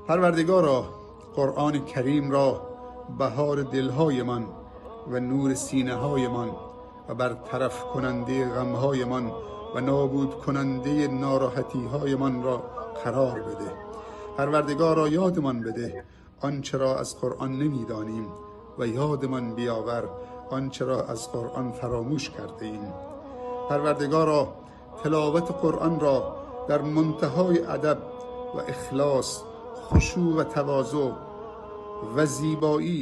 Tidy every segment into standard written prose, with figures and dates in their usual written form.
Парвардигоро, Қуръони Карим ро баҳори дилҳоямон ва нури синаҳоямон ва бартарафкунандаи ғамҳоямон ва нобудкунандаи нороҳатиҳоямонро қарор бидеҳ. Парвардигоро, ёдамон бидеҳ он чиро аз Қуръон намедонем ва ёдамон биёвар он чиро аз Қуръон фаромӯш кардаем. Парвардигоро, тиловати Қуръонро дар мунтаҳои адаб ва ихлос, хушӯъ ва тавозӯъ ва зебоӣ,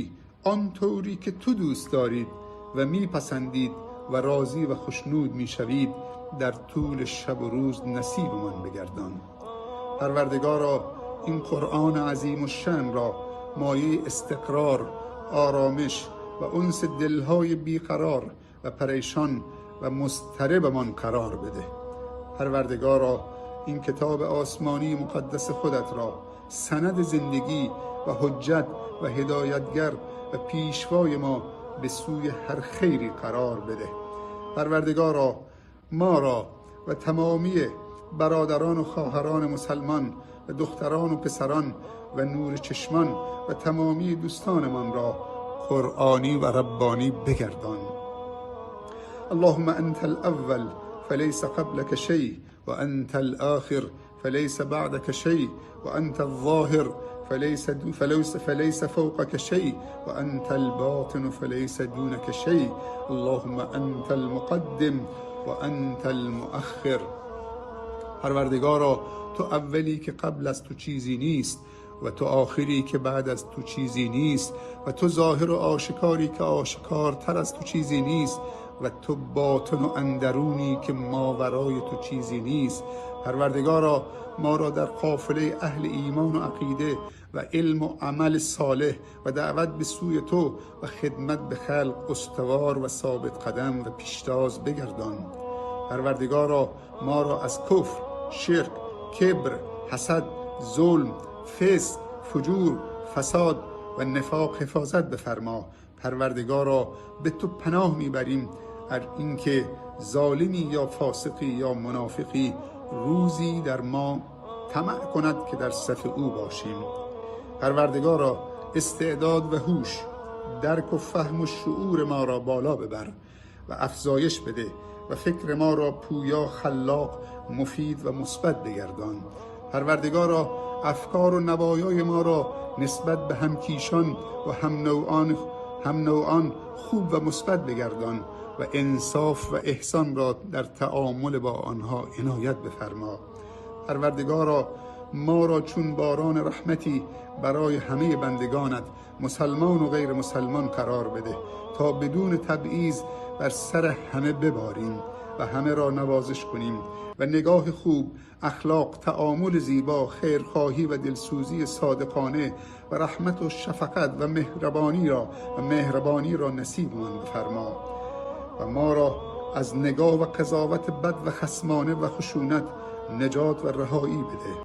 он тавре ки ту дӯст дорӣ ва мепасандӣ ва розӣ ва хушнуд мешавӣ, дар тӯли шабу рӯз насибамон бигардон. Парвардигоро, ин Қуръони азимушшаънро мояи истиқрор, оромиш ва унси дилҳои беқарор ва парешон ва музтарибамон қарор бидеҳ. Парвардигоро, ин китоби осмонии муқаддаси худатро санади зиндагӣ ва ҳуҷҷат ва ҳидоятгар ва пешвои мо ба сӯи ҳар хайре қарор бидеҳ. Парвардигоро, моро ва тамомии бародарон ва хоҳарони мусулмон ва духтарон ва писарон ва нури чашмон ва тамомии дӯстонамонро қуръонӣ ва раббонӣ бигардон. اللهم أنت الأول فليس قبلك شيء، وأنت الآخر فليس بعدك شيء، وأنت الظاهر فليس فوقك شيء، وأنت الباطن فليس دونك شيء. اللهم أنت المقدم وأنت المؤخر. Парвардигоро, ту аввалӣ, ки қабл аз ту чизе нест, ва ту охирӣ, ки баъд аз ту чизе нест, ва ту зоҳиру ошкорӣ, ки ошкортар аз ту чизе нест, ва ту ботину андарунӣ, ки моварои ту чизе нест. Парвардигоро, моро дар қофилаи аҳли имону ақида ва илму амали солеҳ ва даъват ба сӯи ту ва хидмат ба халқ устувор ва собитқадам ва пештоз бигардон. Парвардигоро, моро аз куфр, ширк, кибр, ҳасад, зулм, фисқ, фуҷур, фасод ва нифоқ ҳифозат бифармо. Парвардигоро, ба ту паноҳ мебарем аз инки золиме ё фосиқе ё мунофиқе рӯзе дар мо тамаъ кунад, ки дар сафи ӯ бошем. Парвардигоро, истеъдод ва ҳуш, дарку фаҳму шуури моро боло бибар ва афзоиш бидеҳ ва фикри моро пӯё, халлоқ, муфид ва мусбат бигардон. Парвардигоро, афкору навоёи моро нисбат ба ҳамкишон ва ҳамнавъон хуб ва мусбат бигардон ва инсоф ва эҳсонро дар таомул бо онҳо иноят бифармо. Парвардигоро, моро чун борони раҳматӣ барои ҳамаи бандагонат, мусулмон ва ғайри мусулмон, қарор бидеҳ, то бидуни табъиз бар сари ҳама биборем ва ҳамаро навозиш кунем ва нигоҳи хуб, ахлоқ, таомули зебо, хайрхоҳӣ ва дилсӯзии содиқона ва раҳмату шафқат ва меҳрибониро насибамон бифармо ва моро аз нигоҳ ва қазовати бад ва хасмона ва хушунат наҷот ва раҳоӣ бидеҳ.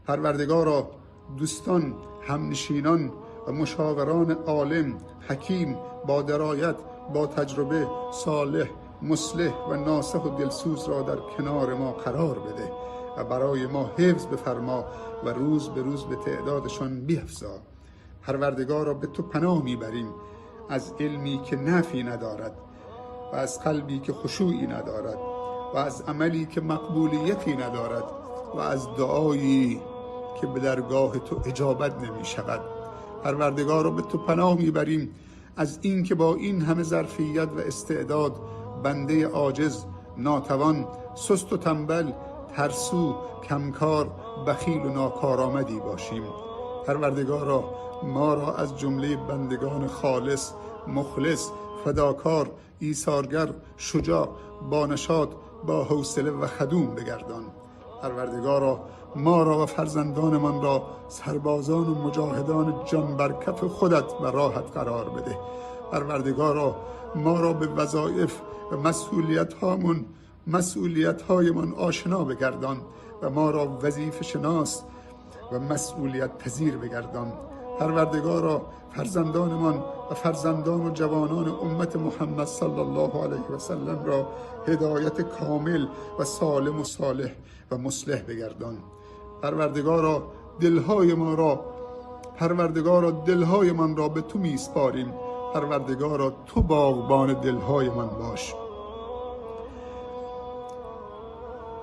Парвардигоро, дӯстон, ҳамнишинон ва мушовирони олим, ҳаким, бо дироят, бо таҷриба, солеҳ, муслиҳ ва носиҳу дилсӯзро дар канори мо қарор бидеҳ ва барои мо ҳифз бифармо ва рӯз ба рӯз ба теъдодашон биафзо. Парвардигоро, ба ту паноҳ мебарем аз илме ки нафъе надорад ва аз қалбе ки хушӯъе надорад ва аз амале ки мақбулияте надорад ва аз дуое ки ба даргоҳи ту иҷобат намешавад. Парвардигоро, ба ту паноҳ мебарем аз инки бо ин ҳама зарфият ва истеъдод бандаи оҷиз, нотавон, сусту танбал, тарсу, камкор, бахилу нокоромадӣ бошем. Парвардигоро, моро аз ҷумлаи бандагони холис, мухлис, фидокор, эсоргар, шуҷоъ, бонашот, бо ҳавсала ва хадум бигардон. Парвардигоро, моро ва фарзандонамонро сарбозону муҷоҳидони ҷонбаркафи худат ва роҳат қарор бидеҳ. Парвардигоро, моро ба вазоиф ва масъулиятҳоямон ошно бигардон ва моро вазифашинос ва масъулиятпазир бигардон. Парвардигоро, фарзандонамон ва фарзандону ҷавонони уммати Муҳаммад саллаллоҳу алайҳи васаллам ро ҳидояти комил ва солиму солеҳ ва муслиҳ бигардон. Парвардигоро. دلهای ما را، پروردگارا دلهایمان را به تو میسپاریم. پروردگارا تو باغبان دلهایمان باش.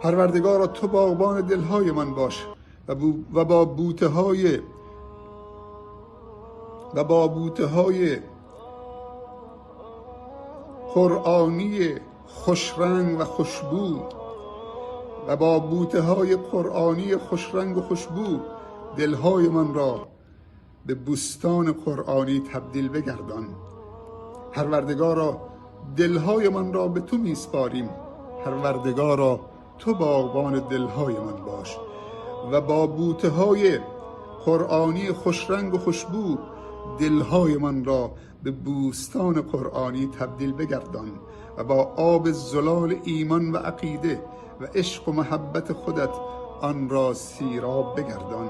پروردگارا تو باغبان دلهایمان باش و با بوته های قرآنی خوشرنگ و خوشبو و با بوته های قرآنی خوشرنگ و خوشبو دلهایمان را به بوستان قرآنی تبدیل بگردان. پروردگارا دلهایمان را به تو میسپاریم. پروردگارا تو باغبان دلهایمان باش و با بوته های قرآنی خوشرنگ و خوشبو دلهایمان را به بوستان قرآنی تبدیل بگردان و با آب زلال ایمان و عقیده و عشق و محبت خودت آن را سیراب بگردان.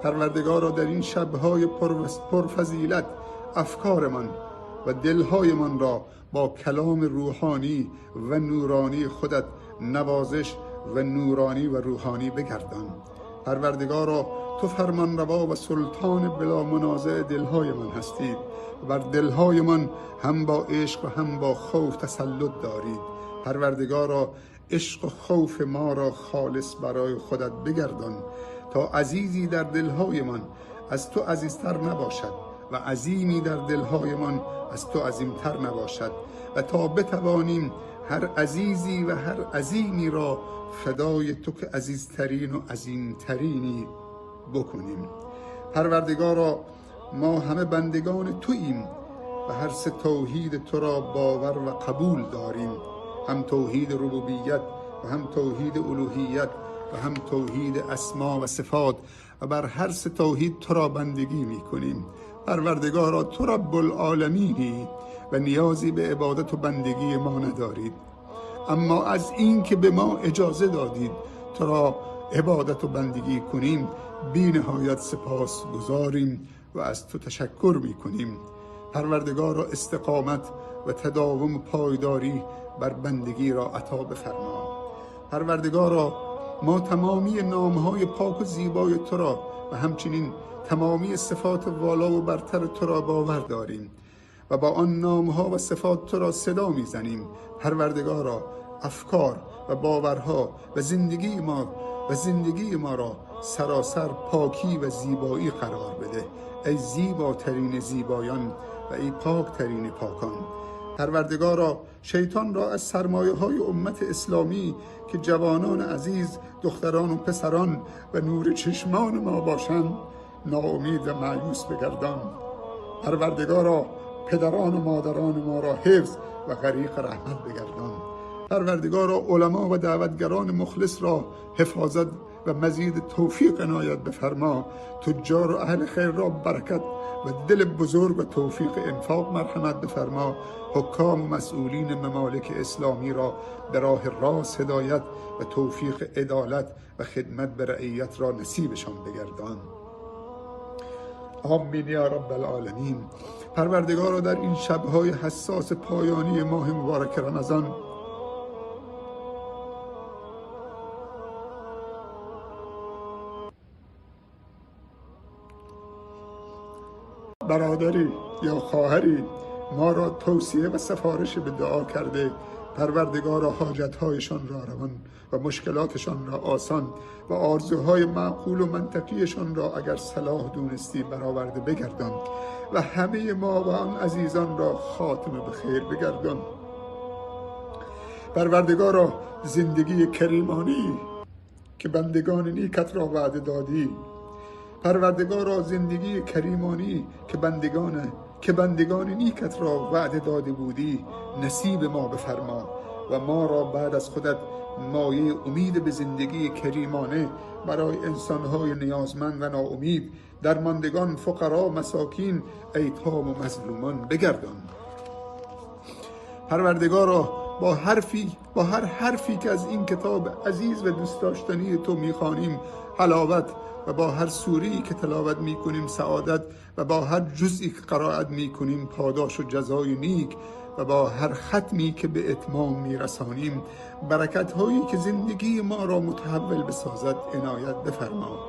پروردگارا در این شبهای پرفضیلت افکارمان و دلهایمان را با کلام روحانی و نورانی خودت نوازش و نورانی و روحانی بگردان. پروردگارا تو فرمانروا و سلطان بلا منازع دلهایمان هستید و بر دلهایمان هم با عشق و هم با خوف تسلط دارید. پروردگارا عشق و خوف ما را خالص برای خودت بگردان تا عزیزی در دلهایمان از تو عزیزتر نباشد و عظیمی در دلهایمان از تو عظیمتر نباشد و تا بتوانیم هر عزیزی و هر عظیمی را فدای تو که عزیزترین و عظیمترینی بکنیم. پروردگارا ما همه بندگان توییم و هر سه توحید تو را باور و قبول داریم، هم توحید ربوبیت و هم توحید الوهیت و هم توحید اسما و صفات، و بر هر سه توحید تو را بندگی میکنیم. پروردگارا تو رب العالمینی و نیازی به عبادت و بندگی ما ندارید، اما از این که به ما اجازه دادید تو را عبادت و بندگی کنیم بی نهایت سپاس گذاریم و از تو تشکر میکنیم. پروردگارا استقامت و تداوم پایداری بر بندگی را عطا بفرما. پروردگارا ما تمامی نامهای پاک و زیبای تو را و همچنین تمامی صفات والا و برتر تو را باور داریم و با آن نامها و صفات تو را صدا میزنیم. پروردگارا افکار و باورها و زندگی ما را سراسر پاکی و زیبایی قرار بده، ای زیباترین زیبایان و ای پاکترین پاکان. پروردگارا شیطان را از سرمایه های امت اسلامی که جوانان عزیز، دختران و پسران و نور چشمان ما باشند ناامید و مایوس بگردان. پروردگارا پدران و مادران ما را حفظ و غریق رحمت بگردان. پروردگارا علما و دعوتگران مخلص را حفاظت و مزید توفیق عنایت بفرما. تجار و اهل خیر را برکت و دل بزرگ و توفیق انفاق مرحمت بفرما. حکام و مسئولین ممالک اسلامی را به راه راست هدایت و توفیق عدالت و خدمت به رعیت را نصیبشان بگردان. آمین یا رب العالمین. پروردگارا در این شب‌های حساس پایانی ماه مبارک رمضان برادری یا خواهری ما را توصیه و سفارش به دعا کرده، پروردگارا حاجتهایشان را روان و مشکلاتشان را آسان و آرزوهای معقول و منطقیشان را اگر صلاح دونستی برآورده بگردان و همه ما و آن عزیزان را خاتمه به خیر بگردان. پروردگارا زندگی کریمانی که بندگان نیکت را وعده دادی، پروردگارا زندگی کریمانی که بندگان نیکت را وعده داده بودی نصیب ما بفرما و ما را بعد از خودت مایه امید به زندگی کریمانه برای انسانهای نیازمند و ناامید، درماندگان، فقرا، مساکین، ایتام و مظلومان بگردان. پروردگارا با هر حرفی که از این کتاب عزیز و دوست داشتنی تو میخوانیم حلاوت، و با هر سوره‌ای که تلاوت میکنیم سعادت، و با هر جزئی که قرائت میکنیم پاداش و جزای نیک، و با هر ختمی که به اتمام میرسانیم برکت هایی که زندگی ما را متحول بسازد عنایت بفرما.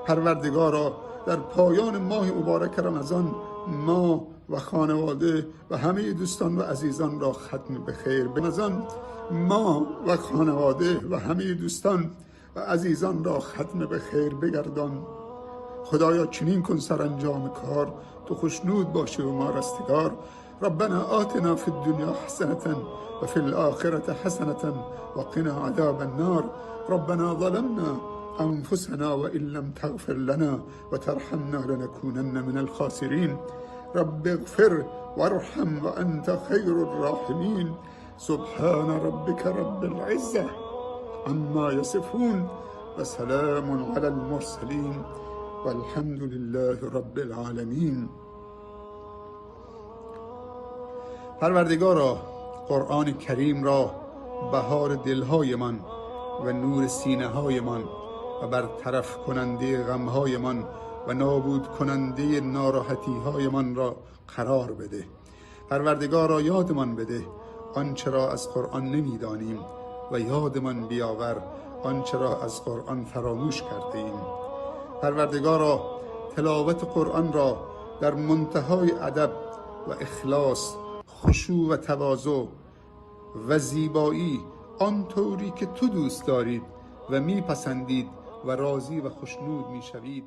پروردگارا، در پایان ماه مبارک رمضان ما و خانواده و همه دوستان و عزیزان را ختم به خیر. رمضان ما و خانواده و همه دوستان و عزیزان را ختم به خیر بگردان. خدایا چنین کن سرانجام کار، تو خوشنود باشی و ما رستگار. ربنا آتنا فی الدنیا حسنة و فی الآخرة حسنة و قنا عذاب النار. ربنا ظلمنا انفسنا و ان لم تغفر لنا و ترحمنا لنكونن من الخاسرین. رب اغفر وارحم وانت خیر الراحمین. سبحان ربك رب العزة عما يصفون وسلام على المرسلین والحمد لله رب العالمین. پروردگارا، قرآن کریم را بهار دلهایمان و نور سینه هایمان و برطرف کننده غمهایمان و نابود کننده ناراحتی هایمان را قرار بده. پروردگارا یادمان بده آنچه را از قرآن نمیدانیم و یادمان بیاور آنچه را از قرآن فراموش کرده ایم. پروردگارا تلاوت قرآن را در منتهای ادب و اخلاص، خشوع و تواضع و زیبایی آنطوری که تو دوست دارید و میپسندید و راضی و خوشنود میشوید.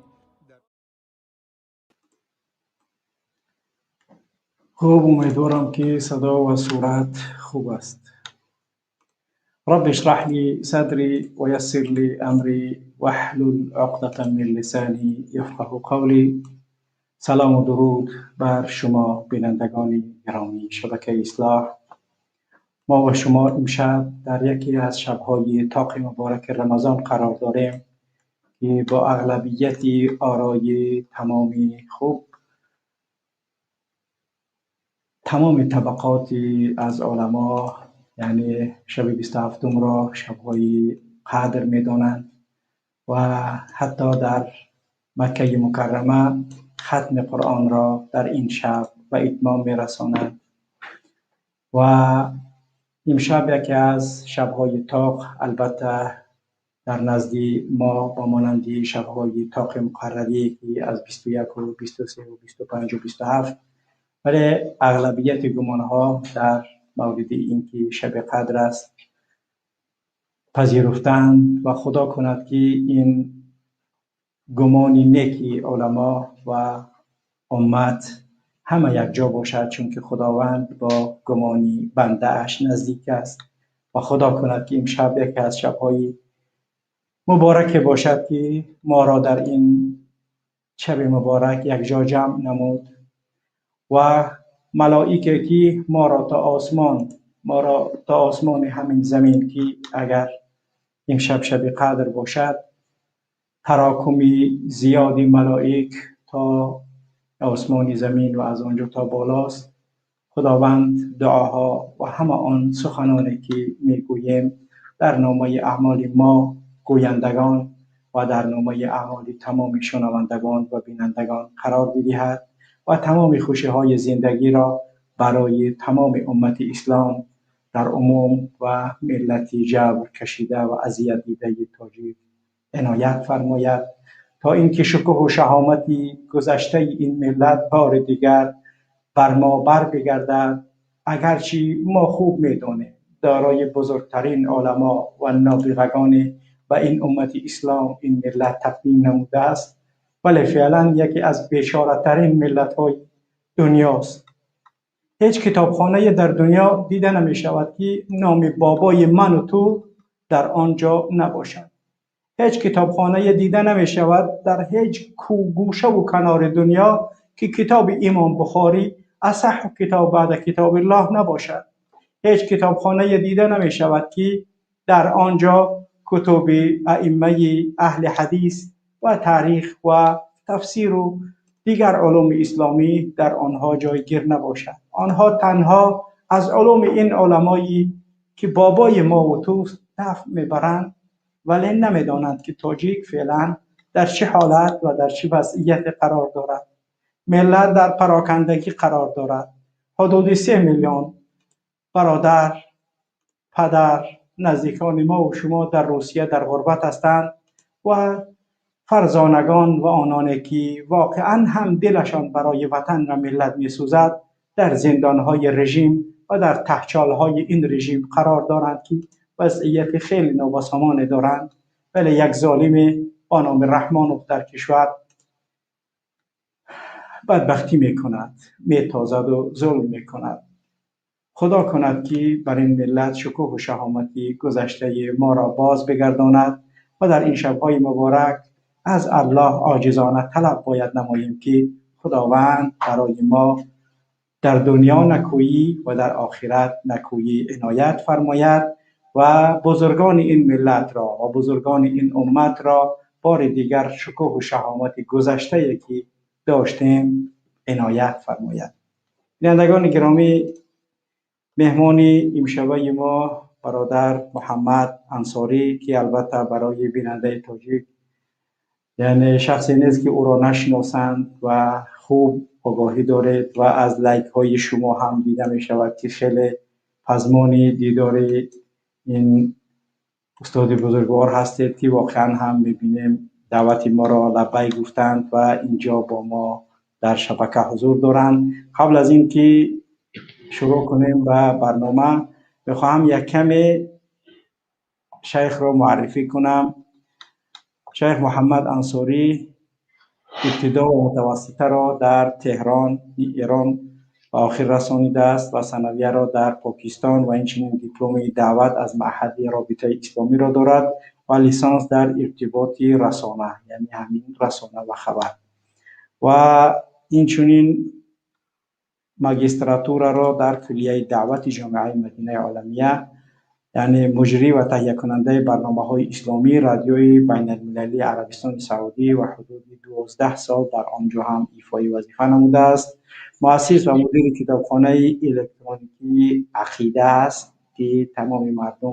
خوب، امیدوارم که صدا و صورت خوب است. رب اشرح لي صدري ويسر لي امري واحلل عقدة من لسانی یفقه قولی. سلام و درود بر شما بینندگان گرامی شبکه اصلاح. ما و شما امشب در یکی از شب‌های طاق مبارک رمضان قرار داریم که با اغلبیت آرای تمام خوب تمام طبقات از علما، یعنی شب 27 را شب‌های قدر می‌دانند و حتی در مکه مکرمه ختم قرآن را در این شب به اتمام می‌رسانند. و امشب یکی از شب‌های طاق، البته در نزد ما با مانند شب‌های طاق مقرری که از 21 و 23 و 25 و 27، ولی اغلبیت گمانها در مورد اینکه شب قدر است پذیرفتند و خدا کند که این گمان نیکی علما و امت همه یک جا باشد، چون که خداوند با گمان بنده اش نزدیک است و خدا کند که امشب یکی از شب‌های مبارک باشد که ما را در این شب مبارک یک جا جمع نمود و ملائکه که ما را تا آسمان، ما را تا آسمان همین زمین که اگر امشب شب قدر باشد، تراکمی زیادی ملائک تا آسمان زمین و از آنجا تا بالاست. خداوند دعاها و همه آن سخنانی که میگوییم در نامه اعمال ما گویندگان و در نامه اعمال تمام شنوندگان و بینندگان قرار بدهد و تمام خوشی‌های زندگی را برای تمام امت اسلام در عموم و ملت جبر کشیده و اذیت دیده تاجیک عنایت فرماید تا اینکه شکوه و شهامت گذشته این ملت بار دیگر بر ما بر بگردد. اگرچه ما خوب می‌دانیم دارای بزرگترین علما و نابغگان و این امت اسلام این ملت تقدیم نموده است، ولی فعلا یکی از بیچاره‌ترین ملت‌های دنیاست. هیچ کتابخانه در دنیا دیده نمی شود که نام بابای من و تو در آنجا نباشد. هیچ کتابخانه دیده نمی شود در هیچ گوشه و کنار دنیا که کتاب امام بخاری اصح کتاب بعد کتاب الله نباشد. هیچ کتابخانه دیده نمی شود که در آنجا کتب ائمه اهل حدیث و تاریخ و تفسیر و دیگر علوم اسلامی در آنها جایگیر نباشد. آنها تنها از علوم این علمایی که بابای ما و توست نفع میبرند، ولی نمیدانند که تاجیک فعلا در چه حالت و در چه وضعیت قرار دارد. ملت در پراکندگی قرار دارد. حدود 3 میلیون برادر، پدر، نزدیکان ما و شما در روسیه در غربت هستند و فرزانگان و آنانی که واقعا هم دلشان برای وطن و ملت میسوزد در زندانهای رژیم و در تهچالهای این رژیم قرار دارند که وضعیت خیلی نابسامان دارند، ولی یک ظالم با نام رحمانوف در کشور بدبختی میکند، میتازد و ظلم میکند. خدا کند که بر این ملت شکوه و شهامتی گذشته ما را باز بگرداند و در این شبهای مبارک از الله عاجزانه طلب باید نماییم که خداوند برای ما در دنیا نکویی و در آخرت نکویی عنایت فرماید و بزرگان این ملت را و بزرگان این امت را بار دیگر شکوه و شهامت گذشته که داشتیم عنایت فرماید. بینندگان گرامی، مهمان امشبه ما برادر محمد انصاری که البته برای بیننده تاجیک یعنی شخصی نیست که او را نشناسند و خوب آگاهی دارید و از لایک های شما هم دیده می شود که خیلی پزمان دیدار این استاد بزرگوار هستید که واقعا هم میبینیم دعوت ما را لبیک گفتند و اینجا با ما در شبکه حضور دارند. قبل از اینکه شروع کنیم به برنامه، میخواهم یک کمی شیخ را معرفی کنم. شیخ محمد انصاری ابتدا و متوسطه را در تهران ایران به آخر رسانیده است و ثانویه را در پاکستان و اینچنین دیپلم دعوت از معهد رابطه اسلامی را دارد و لیسانس در ارتباط رسانه، یعنی همین رسانه و خبر، و اینچنین магистратура را در کلیه دعوت جامعه مدینه عالمیه، یعنی مجری و تهیه کننده برنامه های اسلامی رادیوی بین المللی عربستان سعودی و حدود 12 سال در آنجا هم ایفای وظیفه نموده است. مؤسس و مدیر کتابخانه الکترونیکی عقیده است که تمام مردم،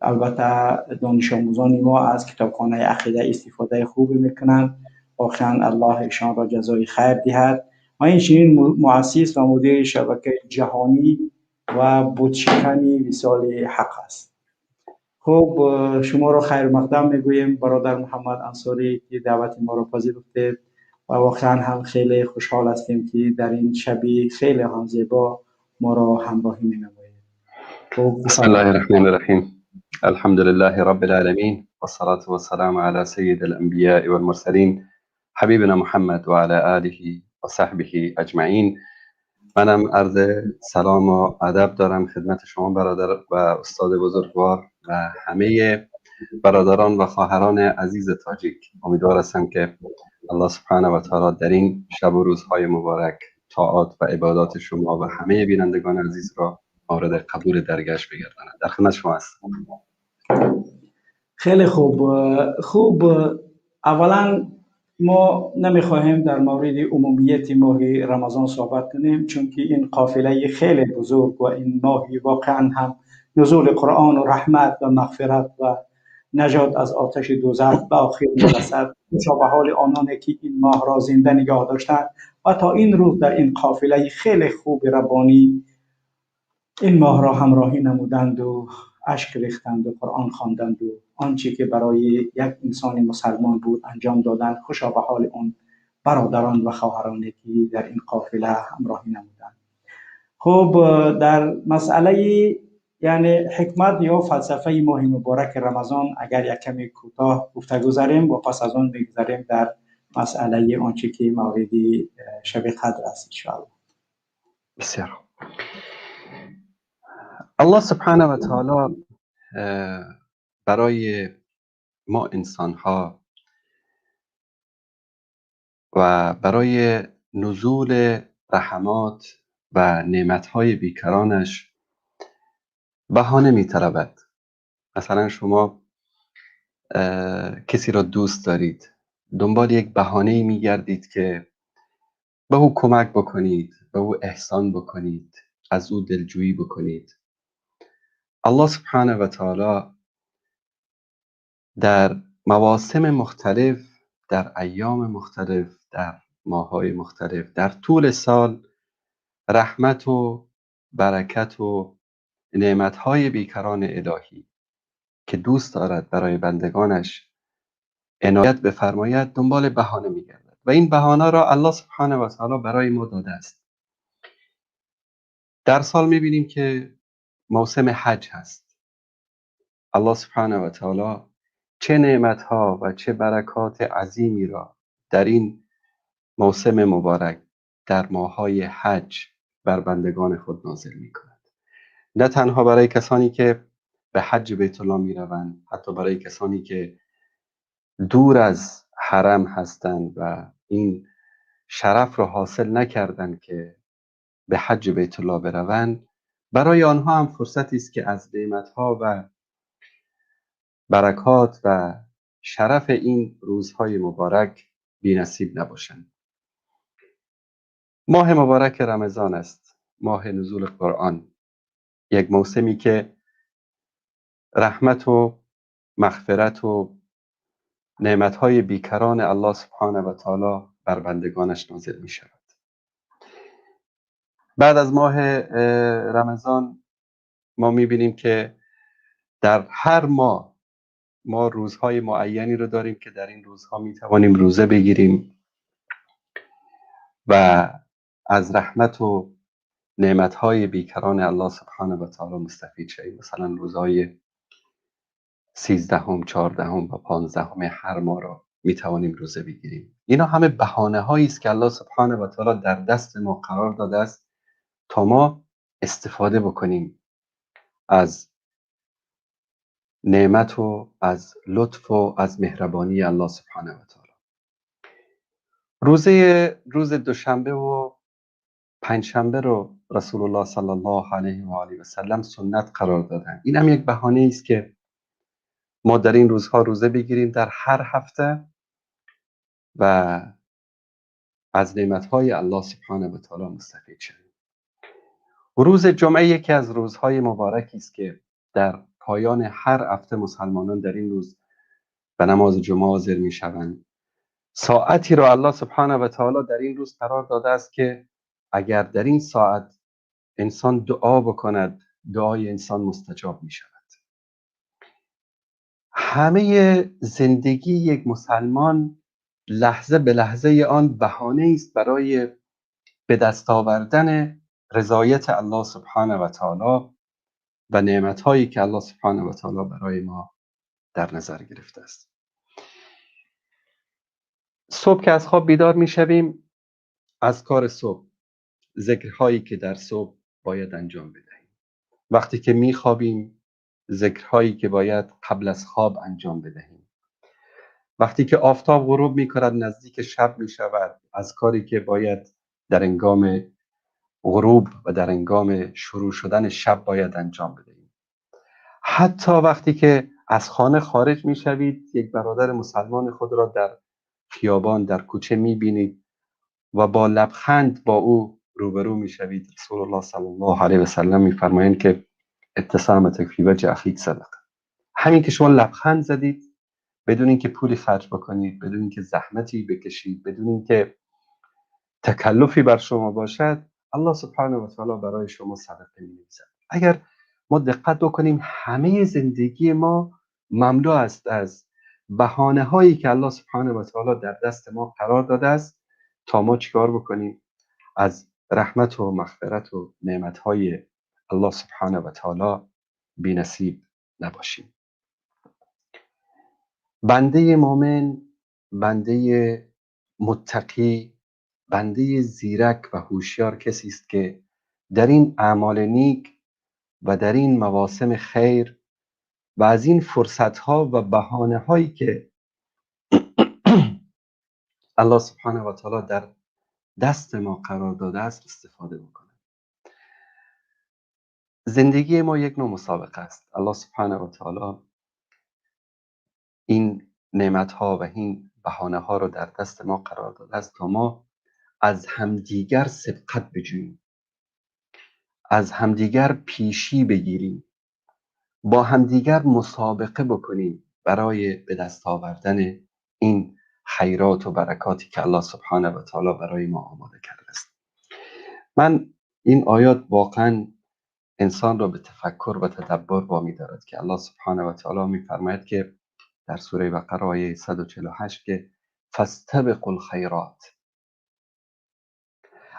البته دانش آموزان ما، از کتابخانه عقیده استفاده خوبی میکنند. واقعا الله ایشان را جزای خیر دهد. و اینچنین مؤسس و مدیر شبکه جهانی و بتشکنی وصال حق است. خب، شما را خیر مقدم میگوییم برادر محمد انصاری که دعوت ما را پذیرفتید و واقعا هم خیلی خوشحال هستیم که در این شبی خیلی هم زیبا ما را همراهی مینمایید. خب. بسم الله الرحمن الرحیم. الحمد لله رب العالمين، والصلاة والسلام على سيد الأنبياء والمرسلين، حبيبنا محمد وعلى آله وصحبه أجمعين. منم عرض سلام و ادب دارم خدمت شما برادر و استاد بزرگوار و همه برادران و خواهران عزیز تاجیک. امیدوار هستم که الله سبحانه و تعالی در این شب و روزهای مبارک طاعات و عبادات شما و همه بینندگان عزیز را مورد قبول درگاهش بگرداند. در خدمت شما هستم. خیلی خوب. خوب، اولا ما نمیخواهیم در مورد عمومیت ماه رمضان صحبت کنیم، چون که این قافله خیلی بزرگ و این ماه واقعا هم نزول قرآن و رحمت و مغفرت و نجات از آتش دوزخ به آخر میرسد. خوشا به حال آنانی که این ماه را زنده نگاه داشتند و تا این روز در این قافله خیلی خوب ربانی این ماه را همراهی نمودند و اشک ریختند و قرآن خواندند و آنچه که برای یک انسان مسلمان بود انجام دادند. خوشا به حال اون برادران و خواهرانی که در این قافله همراهی نمودند. خب، در مسئله یعنی حکمت یا فلسفه ماه مبارک رمضان اگر یک کمی کوتاه گفته گذاریم و پس از آن بگذاریم در مسئله آنچه که مورد شب قدر است انشاءالله. بسیار خوب. الله سبحانه و تعالی برای ما انسان ها و برای نزول رحمات و نعمت های بیکرانش بهانه می طلبد. مثلا شما کسی را دوست دارید، دنبال یک بهانه می گردید که به او کمک بکنید، به او احسان بکنید، از او دلجویی بکنید. الله سبحانه و تعالی در مواسم مختلف، در ایام مختلف، در ماه‌های مختلف، در طول سال رحمت و برکت و نعمت‌های بیکران الهی که دوست دارد برای بندگانش عنایت بفرماید، دنبال بهانه میگردد و این بهانه را الله سبحانه و تعالی برای ما داده است. در سال میبینیم که موسم حج هست. الله سبحانه و تعالی چه نعمتها و چه برکات عظیمی را در این موسم مبارک، در ماه‌های حج، بر بندگان خود نازل میکند. نه تنها برای کسانی که به حج بیت الله میروند، حتی برای کسانی که دور از حرم هستند و این شرف را حاصل نکردند که به حج بیت الله بروند، برای آنها هم فرصتی است که از نعمتها و برکات و شرف این روزهای مبارک بی نصیب نباشند. ماه مبارک رمضان است، ماه نزول قرآن، یک موسمی که رحمت و مغفرت و نعمتهای بیکران الله سبحانه و تعالی بر بندگانش نازل می شود. بعد از ماه رمضان ما می بینیم که در هر ماه ما روزهای معینی رو داریم که در این روزها می توانیم روزه بگیریم و از رحمت و نعمتهای بیکران الله سبحانه و تعالی مستفید شویم. مثلا روزهای 13، 14 و 15 هر ماه را می توانیم روزه بگیریم. اینا همه بهانه هایی است که الله سبحانه و تعالی در دست ما قرار داده است تا ما استفاده بکنیم از نعمت و از لطف و از مهربانی الله سبحانه و تعالی. روز دوشنبه و پنجشنبه رو رسول الله صلی الله علیه و آله و سلم سنت قرار دادن. این هم یک بهانه است که ما در این روزها روزه بگیریم در هر هفته و از نعمتهای الله سبحانه و تعالی مستفید شویم. روز جمعه یکی از روزهای مبارکی است که در پایان هر هفته مسلمانان در این روز به نماز جمعه حاضر میشوند. ساعتی را الله سبحانه و تعالی در این روز قرار داده است که اگر در این ساعت انسان دعا بکند، دعای انسان مستجاب می شود. همه زندگی یک مسلمان لحظه به لحظه آن بهانه است برای به دست آوردن رضایت الله سبحانه و تعالی و نعمت‌هایی که الله سبحانه و تعالی برای ما در نظر گرفته است. صبح که از خواب بیدار می‌شویم، از کار صبح، ذکرهایی که در صبح باید انجام بدهیم. وقتی که می‌خوابیم، ذکرهایی که باید قبل از خواب انجام بدهیم. وقتی که آفتاب غروب می‌کند، نزدیک شب می‌شود، از کاری که باید در هنگام غروب و در هنگام شروع شدن شب باید انجام بدهیم. حتی وقتی که از خانه خارج می‌شوید، یک برادر مسلمان خود را در خیابان، در کوچه می‌بینید و با لبخند با او روبرو می‌شوید. رسول الله صلی الله علیه و سلم می‌فرمایند که ابتسامتک فی وجه اخیک صدقه. همین که شما لبخند زدید، بدون اینکه پولی خرج بکنید، بدون اینکه زحمتی بکشید، بدون اینکه تکلفی بر شما باشد، الله سبحانه و تعالی برای شما صدقه می‌نویسد. اگر ما دقت بکنیم، همه زندگی ما مملو است از بهانه‌هایی که الله سبحانه و تعالی در دست ما قرار داده است تا ما چیکار بکنیم؟ از رحمت و مغفرت و نعمت‌های الله سبحانه و تعالی بی‌نصیب نباشیم. بنده مؤمن، بنده متقی، بنده زیرک و هوشیار کسی است که در این اعمال نیک و در این مواسم خیر و از این فرصت‌ها و بهانه‌هایی که الله سبحانه و تعالی در دست ما قرار داده است استفاده بکنه. زندگی ما یک نوع مسابقه است. الله سبحانه و تعالی این نعمت‌ها و این بهانه‌ها رو در دست ما قرار داده است تا ما از همدیگر سبقت بجوییم، از همدیگر پیشی بگیریم، با همدیگر مسابقه بکنیم برای به دست آوردن این خیرات و برکاتی که الله سبحانه و تعالی برای ما آماده کرده است. من این آیات واقعا انسان را به تفکر و تدبر وامی دارد که الله سبحانه و تعالی می‌فرماید که در سوره بقره آیه 148 که فاستبقوا الخیرات،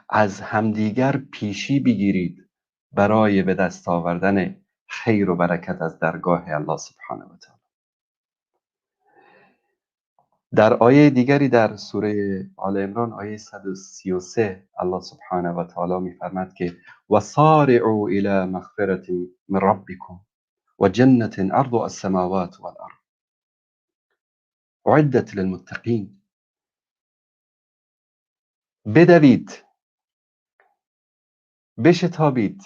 از همدیگر پیشی بگیرید برای به دست آوردن خیر و برکت از درگاه الله سبحانه و تعالی. در آیه دیگری در سوره آل عمران آیه 133 الله سبحانه و تعالی می‌فرماد که وسارعوا الی مغفرة من ربکم و جنة عرضها السماوات والارض اعدت للمتقین. بدوید، بشتابید.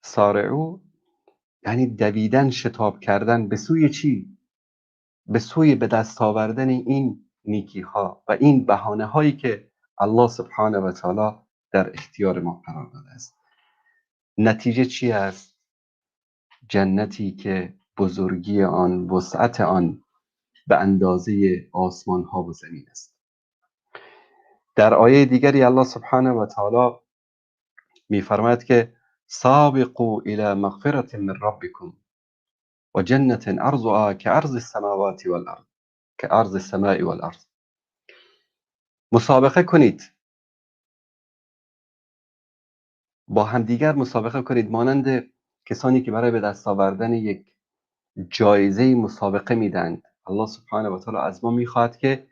سارعو یعنی دویدن، شتاب کردن. به سوی چی؟ به سوی به دست آوردن این نیکی ها و این بهانه هایی که الله سبحانه و تعالی در اختیار ما قرار داده است. نتیجه چی است؟ جنتی که بزرگی آن، وسعت آن به اندازه آسمان ها و زمین است. در آیه دیگری الله سبحانه و تعالی می‌فرماید که سابقوا الى مغفرة من ربکم و جنة عرضها كعرض السماوات والارض، كعرض السماء والارض. مسابقه کنید، با همدیگر مسابقه کنید، مانند کسانی که برای به دست آوردن یک جایزه مسابقه میدند. الله سبحانه و تعالی از ما میخواهد که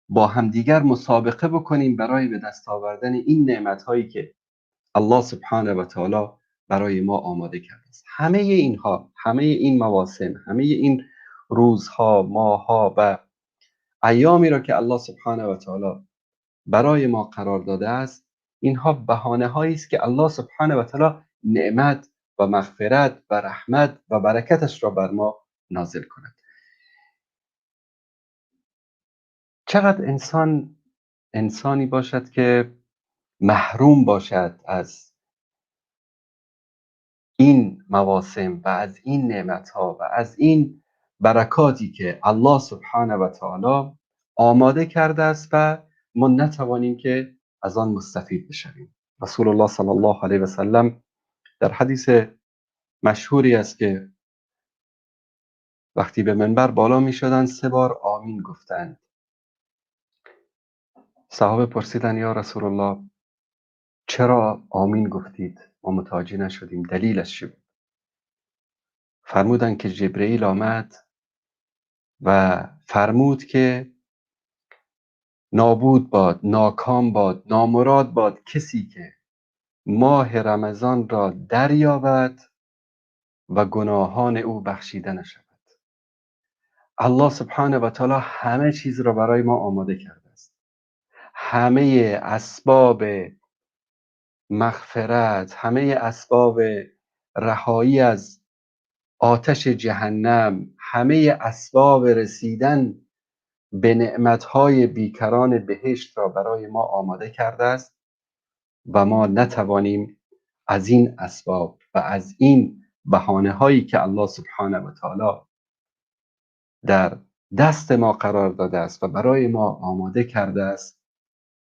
با همدیگر مسابقه بکنیم برای به دست آوردن این نعمت هایی که الله سبحانه و تعالی برای ما آماده کرده است. همه اینها، همه این مواسم، همه این روزها، ماهها و ایامی را که الله سبحانه و تعالی برای ما قرار داده است، اینها بهانه هایی است که الله سبحانه و تعالی نعمت و مغفرت و رحمت و برکتش را بر ما نازل کند. چقدر انسان انسانی باشد که محروم باشد از این مواسم و از این نعمتها و از این برکاتی که الله سبحانه و تعالی آماده کرده است و ما نتوانیم که از آن مستفید بشویم. رسول الله صلی الله علیه و سلم در حدیث مشهوری است که وقتی به منبر بالا می شدند 3 بار آمین گفتند. صحابه پرسیدن یا رسول الله چرا آمین گفتید؟ ما متوجه نشدیم، دلیلش چی بود؟ فرمودند که جبرئیل آمد و فرمود که نابود باد، ناکام باد، نامراد باد کسی که ماه رمضان را دریابد و گناهان او بخشیده نشود. الله سبحانه و تعالی همه چیز را برای ما آماده کرده است. همه اسباب مغفرت، همه اسباب رهایی از آتش جهنم، همه اسباب رسیدن به نعمتهای بیکران بهشت را برای ما آماده کرده است و ما نتوانیم از این اسباب و از این بهانه هایی که الله سبحانه و تعالی در دست ما قرار داده است و برای ما آماده کرده است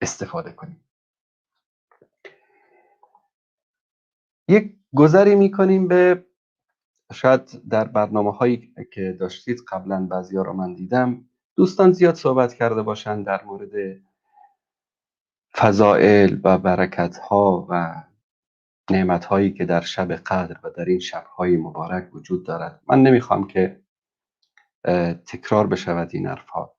استفاده کنیم. یک گذری میکنیم به شاید در برنامه هایی که داشتید قبلا بعضیا رو من دیدم دوستان زیاد صحبت کرده باشن در مورد فضائل و برکت ها و نعمت هایی که در شب قدر و در این شب های مبارک وجود دارد. من نمیخوام که تکرار بشود این حرف ها.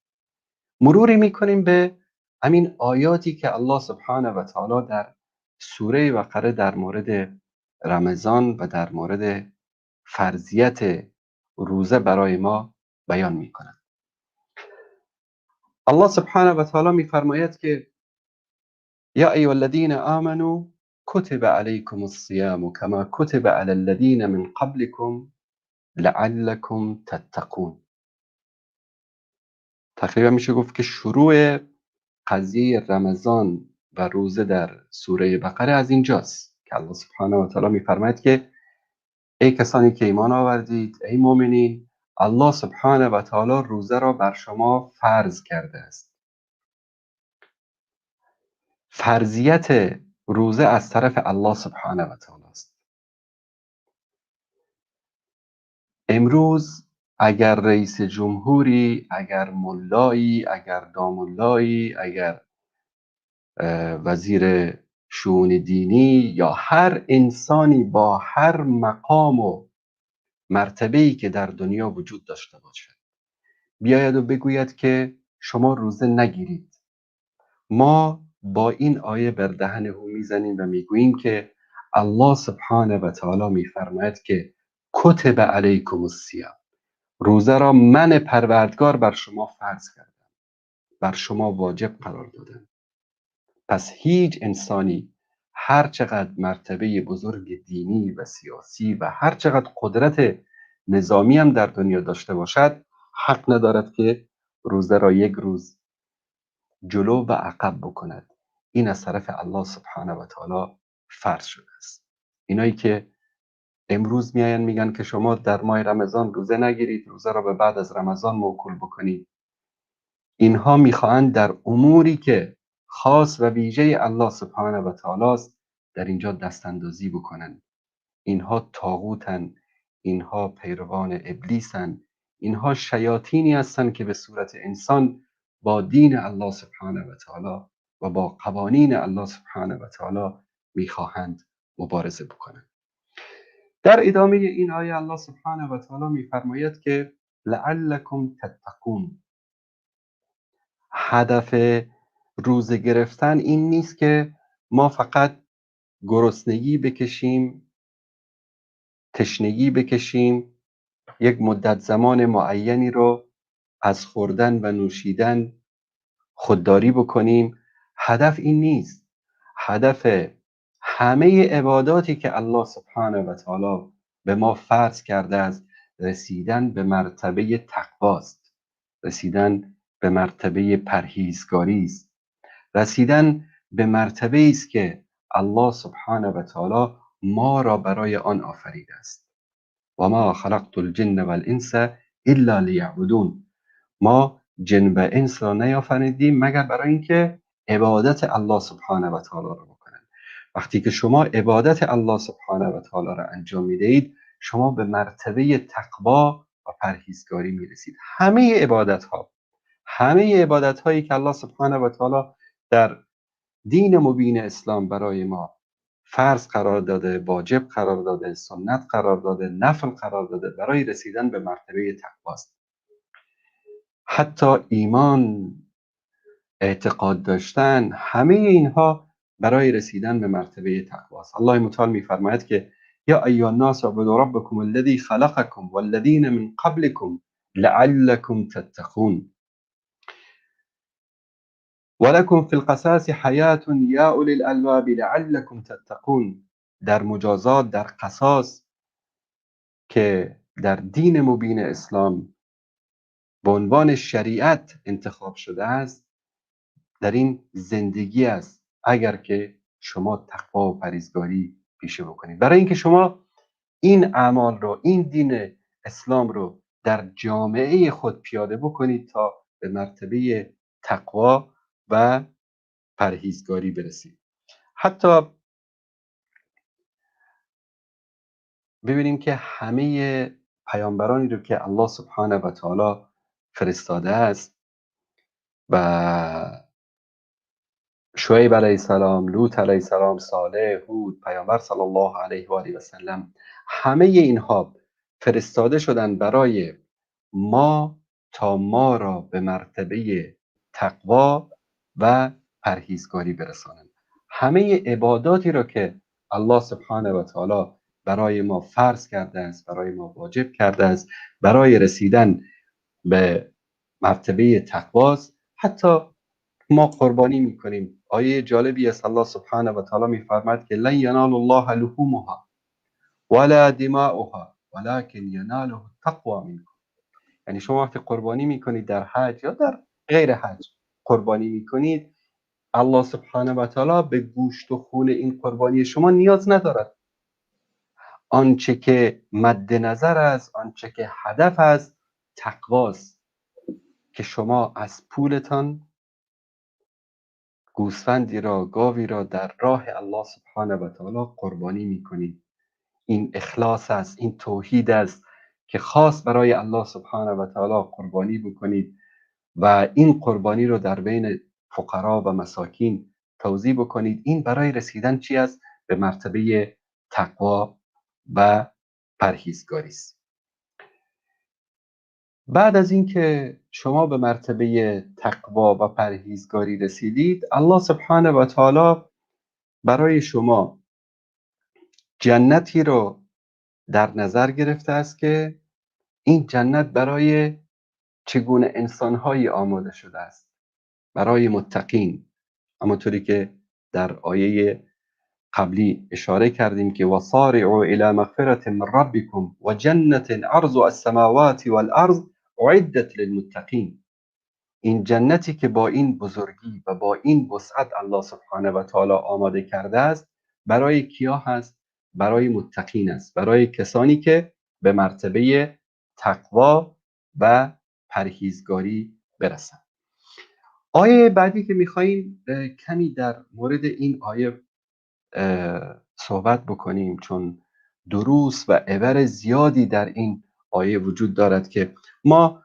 مروری میکنیم به همین آیاتی که الله سبحانه و تعالی در سوره بقره در مورد رمضان و در مورد فرضیت روزه برای ما بیان میکند. الله سبحانه و تعالی میفرماید که یا ایها الذین آمنوا کتب علیکم الصیام کما کتب علی الذین من قبلکم لعلکم تتقون. تقریبا میشه گفت که شروع قضیه رمضان و روزه در سوره بقره از اینجاست که الله سبحانه و تعالی میفرماید که ای کسانی که ایمان آوردید، ای مؤمنین، الله سبحانه و تعالی روزه را بر شما فرض کرده است. فرضیت روزه از طرف الله سبحانه و تعالی است. امروز اگر رئیس جمهوری، اگر ملایی، اگر داملایی، اگر وزیر شؤون دینی یا هر انسانی با هر مقام و مرتبه‌ای که در دنیا وجود داشته باشد بیاید و بگوید که شما روزه نگیرید، ما با این آیه بر دهن او میزنیم و میگوییم که الله سبحانه و تعالی میفرماید که کتب علیکم الصیام، روزه را من پروردگار بر شما فرض کردم، بر شما واجب قرار دادم. پس هیچ انسانی هر چقدر مرتبه بزرگ دینی و سیاسی و هر چقدر قدرت نظامی هم در دنیا داشته باشد حق ندارد که روزه را یک روز جلو و عقب بکند. این از طرف الله سبحانه و تعالی فرض شده است. اینایی که امروز میاین میگن که شما در ماه رمضان روزه نگیرید، روزه را به بعد از رمضان موکول بکنید، اینها میخواهند در اموری که خاص و ویژه الله سبحانه و تعالی است در اینجا دست اندازی بکنند. اینها طاغوتن، اینها پیروان ابلیسن، اینها شیاطینی هستند که به صورت انسان با دین الله سبحانه و تعالی و با قوانین الله سبحانه و تعالی میخواهند مبارزه بکنند. در ادامه این آیه الله سبحانه و تعالی میفرماید که لعلکم تتقون. هدف روزه گرفتن این نیست که ما فقط گرسنگی بکشیم، تشنگی بکشیم، یک مدت زمان معینی رو از خوردن و نوشیدن خودداری بکنیم. هدف این نیست. هدف همه عباداتی که الله سبحانه و تعالی به ما فرض کرده است رسیدن به مرتبه تقواست، رسیدن به مرتبه پرهیزگاری است، رسیدن به مرتبه است که الله سبحانه و تعالی ما را برای آن آفریده است. و ما خلقت الجن والانس الا لیعبدون. ما جن و انس را نیافریدیم مگر برای اینکه عبادت الله سبحانه و تعالی را بکنند. وقتی که شما عبادت الله سبحانه و تعالی را انجام میدهید، شما به مرتبه تقوا و پرهیزگاری میرسید. همه عبادت ها، همه عبادت هایی که الله سبحانه و تعالی در دین مبین اسلام برای ما فرض قرار داده، واجب قرار داده، سنت قرار داده، نفل قرار داده، برای رسیدن به مرتبه تقواست. حتی ایمان، اعتقاد داشتن، همه اینها برای رسیدن به مرتبه تقواست. الله متعال میفرماید که یا ایها الناس اعبدوا ربکم الذی خلقکم والذین من قبلکم لعلکم تتقون ولکم فی القصاص حیات یا اولی الالباب لعلکم تتقون. در مجازات، در قصاص که در دین مبین اسلام به عنوان شریعت انتخاب شده است، در این زندگی است اگر که شما تقوا و پرهیزگاری پیشه بکنید. برای اینکه شما این اعمال رو، این دین اسلام رو در جامعه خود پیاده بکنید تا به مرتبه تقوا و پرهیزگاری برسید. حتی ببینیم که همه پیامبرانی رو که الله سبحانه و تعالی فرستاده است و شعیب علیه السلام، لوط علیه السلام، صالح، هود، پیامبر صلی الله علیه و آله و سلم، همه اینها فرستاده شدن برای ما تا ما را به مرتبه تقوا و پرهیزگاری برسانند. همه عباداتی را که الله سبحانه و تعالی برای ما فرض کرده است، برای ما واجب کرده است، برای رسیدن به مرتبه تقواست. حتی ما قربانی میکنیم. آیه جالبی است، الله سبحانه و تعالی میفرماید که لن ینال الله لحومها ولا دماؤها ولكن یناله التقوا منکم. یعنی شما وقتی قربانی میکنید در حج یا در غیر حج قربانی میکنید، الله سبحانه و تعالی به گوشت و خون این قربانی شما نیاز ندارد. آنچه که مد نظر است، آنچه که هدف است، تقواست که شما از پولتان گوسفندی را، گاوی را در راه الله سبحانه و تعالی قربانی میکنید. این اخلاص است، این توحید است که خاص برای الله سبحانه و تعالی قربانی بکنید و این قربانی رو در بین فقرا و مساکین توزیع بکنید. این برای رسیدن چی است؟ به مرتبه تقوا و پرهیزگاری است. بعد از اینکه شما به مرتبه تقوا و پرهیزگاری رسیدید، الله سبحانه و تعالی برای شما جنتی رو در نظر گرفته است که این جنت برای چگونه انسانهایی آماده شده است؟ برای متقین. همانطوری که در آیه قبلی اشاره کردیم که وسارعوا الی مغفرة من ربکم و جنة عرضها السماوات والارض اعدت للمتقین. این جنتی که با این بزرگی و با این وسعت الله سبحانه و تعالی آماده کرده است، برای کیا هست؟ برای متقین است، برای کسانی که به مرتبه تقوا و پرهیزگاری برسند. آیه بعدی که میخواییم کمی در مورد این آیه صحبت بکنیم، چون دروس و عبر زیادی در این آیه وجود دارد که ما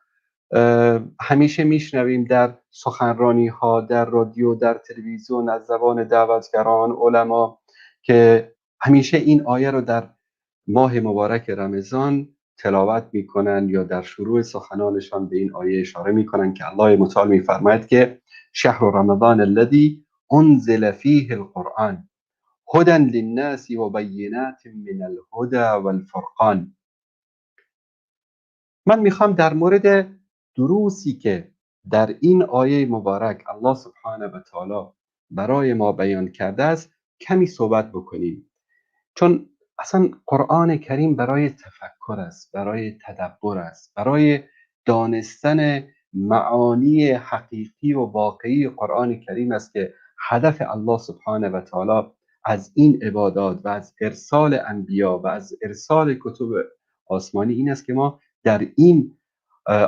همیشه میشنویم در سخنرانی ها، در رادیو، در تلویزیون، از زبان دعوتگران، علما، که همیشه این آیه رو در ماه مبارک رمضان تلاوت میکنن یا در شروع سخنانشان به این آیه اشاره میکنن که الله متعال میفرماید که شهر رمضان الذی انزل فیه القرآن هدى للناس و بینات من الهدى والفرقان. من میخوام در مورد دروسی که در این آیه مبارک الله سبحانه و تعالی برای ما بیان کرده است کمی صحبت بکنیم، چون اصلا قرآن کریم برای تفکر است، برای تدبر است، برای دانستن معانی حقیقی و واقعی قرآن کریم است که هدف الله سبحانه و تعالی از این عبادات و از ارسال انبیا و از ارسال کتب آسمانی این است که ما در این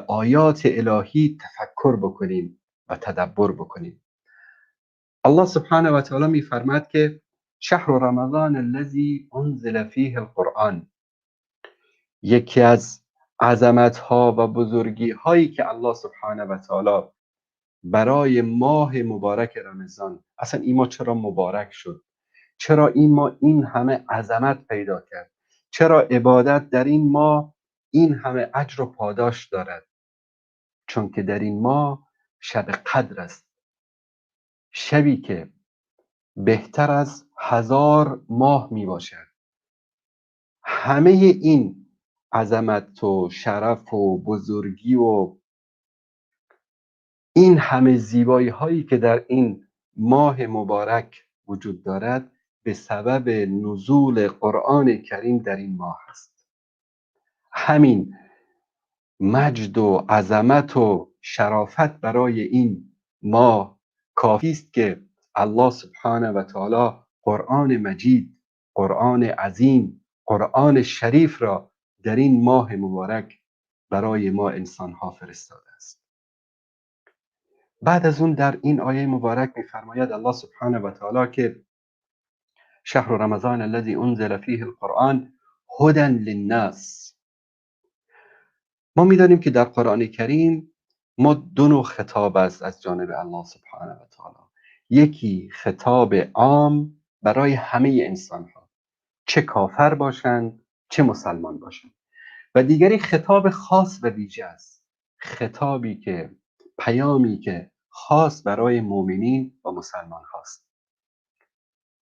آیات الهی تفکر بکنیم و تدبر بکنیم. الله سبحانه و تعالی می‌فرماید که شهر رمضان الذی انزل فیه القرآن. یکی از عظمت ها و بزرگی هایی که الله سبحانه و تعالی برای ماه مبارک رمضان، اصلا این ماه چرا مبارک شد؟ چرا این ماه این همه عظمت پیدا کرد؟ چرا عبادت در این ماه این همه اجر و پاداش دارد؟ چون که در این ماه شب قدر است، شبی که بهتر از 1000 ماه می باشد. همه این عظمت و شرف و بزرگی و این همه زیبایی هایی که در این ماه مبارک وجود دارد به سبب نزول قرآن کریم در این ماه است. همین مجد و عظمت و شرافت برای این ماه کافی است که الله سبحانه و تعالی قرآن مجید، قرآن عظیم، قرآن شریف را در این ماه مبارک برای ما انسانها فرستاده است. بعد از اون در این آیه مبارک می‌فرماید الله سبحانه و تعالی که شهر رمضان الذی انزل فیه القرآن هدى للناس. ما می‌دانیم که در قرآن کریم ما دو نوع خطاب است از جانب الله سبحانه و تعالی. یکی خطاب عام برای همه انسان‌ها، چه کافر باشند چه مسلمان باشند، و دیگری خطاب خاص و ویژه است، خطابی که پیامی که خاص برای مؤمنین و مسلمان هاست.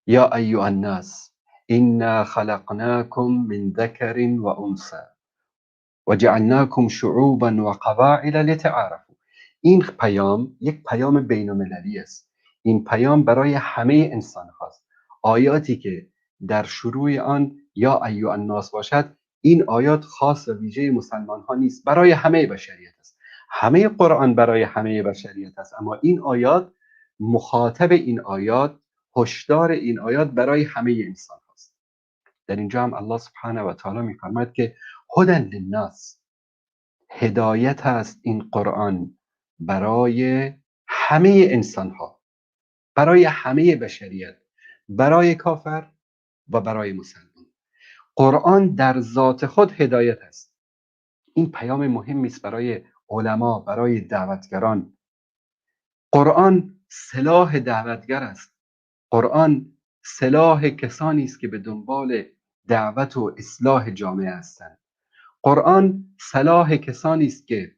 یا ایها الناس انا خلقناکم من ذکر و انثی و جعلناکم شعوبا و قبایل لتعارفوا. این پیام یک پیام بین المللی است. این پیام برای همه انسان هاست. آیاتی که در شروع آن یا ایها الناس باشد، این آیات خاص و ویژه مسلمان ها نیست، برای همه بشریت است. همه قرآن برای همه بشریت است، اما این آیات، مخاطب این آیات، هشدار این آیات برای همه انسان هاست. در اینجا هم الله سبحانه و تعالی می‌فرماید که هدى للناس، هدایت است این قرآن برای همه انسان ها، برای همه بشریت، برای کافر و برای مسلمان. قرآن در ذات خود هدایت است. این پیام مهمی است برای علما، برای دعوتگران. قرآن سلاح دعوتگر است. قرآن سلاح کسانی است که به دنبال دعوت و اصلاح جامعه هستند. قرآن سلاح کسانی است که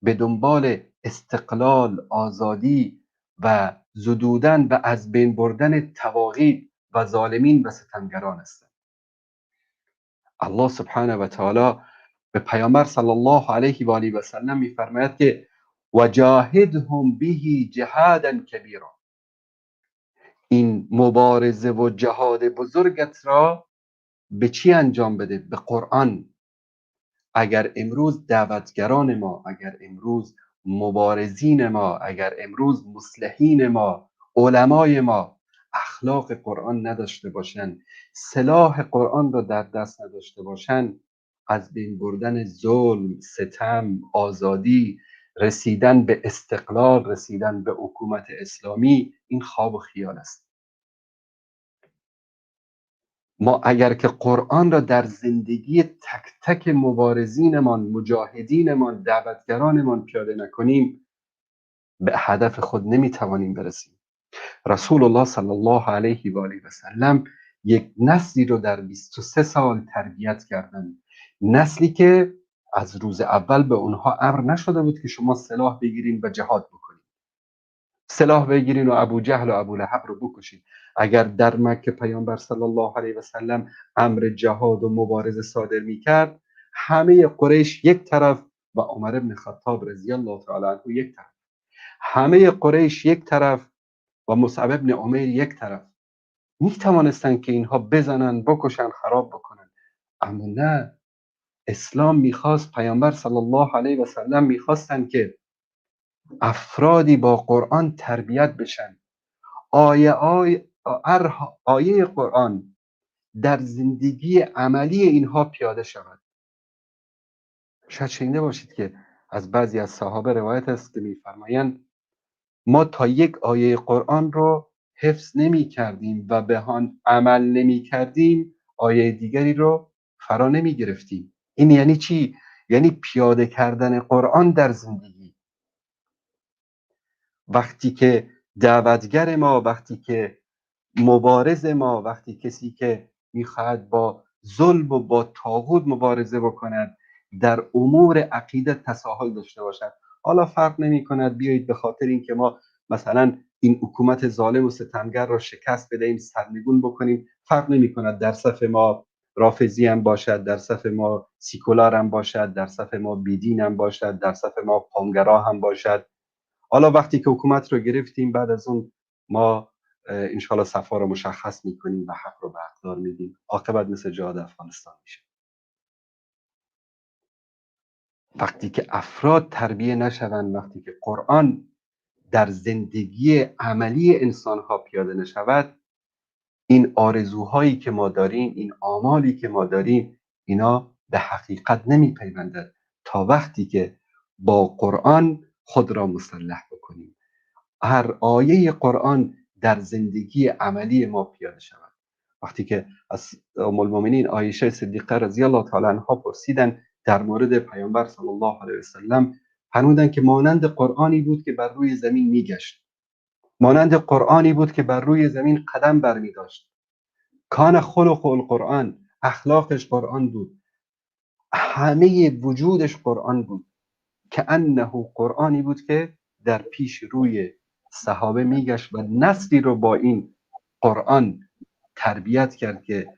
به دنبال استقلال، آزادی و زدودن و از بین بردن طواغیت و ظالمین و ستمگران هستند. الله سبحانه و تعالی به پیامبر صلی الله علیه و آله و سلم میفرماید که وجاهدهم به جهادا کبیرا. این مبارزه و جهاد بزرگت را به چی انجام بده؟ به قرآن. اگر امروز دعوتگران ما، اگر امروز مبارزین ما، اگر امروز مصلحین ما، علمای ما اخلاق قرآن نداشته باشند، سلاح قرآن را در دست نداشته باشند، از بین بردن ظلم، ستم، آزادی، رسیدن به استقلال، رسیدن به حکومت اسلامی، این خواب و خیال است. ما اگر که قرآن را در زندگی تک تک مبارزینمان، مجاهدینمان، دعوتگرانمان پیاده نکنیم، به هدف خود نمیتوانیم برسیم. رسول الله صلی الله علیه و آله و سلم یک نسلی رو در 23 سال تربیت کردند، نسلی که از روز اول به اونها امر نشده بود که شما سلاح بگیرین و جهاد بکنین، سلاح بگیرین و ابو جهل و ابو لهب رو بکشین. اگر در مکه پیامبر صلی الله علیه و سلم امر جهاد و مبارزه صادر میکرد، همه قریش یک طرف و عمر بن خطاب رضی الله تعالی عنه یک طرف، همه قریش یک طرف و مصعب بن عمیر یک طرف، میتوانستند که اینها بزنن، بکشن، خراب بکنن. اما نه، اسلام میخواست، پیامبر صلی الله علیه و سلم میخواستند که افرادی با قرآن تربیت بشن، آیه قرآن در زندگی عملی اینها پیاده شود. شاید شنیده باشید که از بعضی از صحابه روایت است که میفرمایند ما تا یک آیه قرآن رو حفظ نمی کردیم و به آن عمل نمی کردیم، آیه دیگری رو فرا نمی گرفتیم. این یعنی چی؟ یعنی پیاده کردن قرآن در زندگی. وقتی که دعوتگر ما، وقتی که مبارز ما، وقتی کسی که میخواهد با ظلم و با طاغوت مبارزه بکند، در امور عقیده تساهل داشته باشد، حالا فرق نمی کند، بیایید به خاطر اینکه ما مثلا این حکومت ظالم و ستمگر را شکست بدهیم، سرنگون بکنیم، فرق نمی کند در صف ما رافضی هم باشد، در صف ما سیکولار هم باشد، در صف ما بیدین هم باشد، در صف ما قومگرا هم باشد. حالا وقتی که حکومت رو گرفتیم، بعد از اون ما انشالله صفا رو مشخص میکنیم و حق رو به حقدار میدیم. عاقبت مثل جهاد افغانستان میشه. وقتی که افراد تربیه نشوند، وقتی که قرآن در زندگی عملی انسانها پیاده نشود، این آرزوهایی که ما داریم، این آمالی که ما داریم، اینا به حقیقت نمیپیوندد تا وقتی که با قرآن خود را مسلح بکنیم. هر آیه قرآن در زندگی عملی ما پیاده شود. وقتی که از ام المؤمنین عایشه صدیقه رضی الله تعالی عنها پرسیدن در مورد پیامبر صلی الله علیه و سلم، فرمودند که مانند قرآنی بود که بر روی زمین میگشت، مانند قرآنی بود که بر روی زمین قدم برمی داشت. کان خلق القرآن، اخلاقش قرآن بود، همه وجودش قرآن بود، که انه قرآنی بود که در پیش روی صحابه میگشت و نسلی رو با این قرآن تربیت کرد که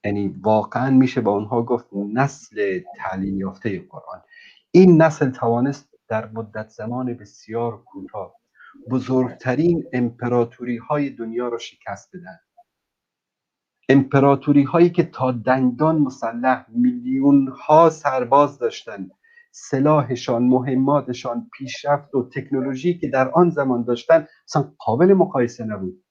یعنی واقعا میشه با اونها گفت نسل تعلیم یافته قرآن. این نسل توانست در مدت زمان بسیار کوتاه بزرگترین امپراتوری های دنیا را شکست بدن، امپراتوری هایی که تا دندان مسلح، میلیون ها سرباز داشتند، سلاحشان، مهماتشان، پیشرفت و تکنولوژی که در آن زمان داشتن اصلا قابل مقایسه نبود.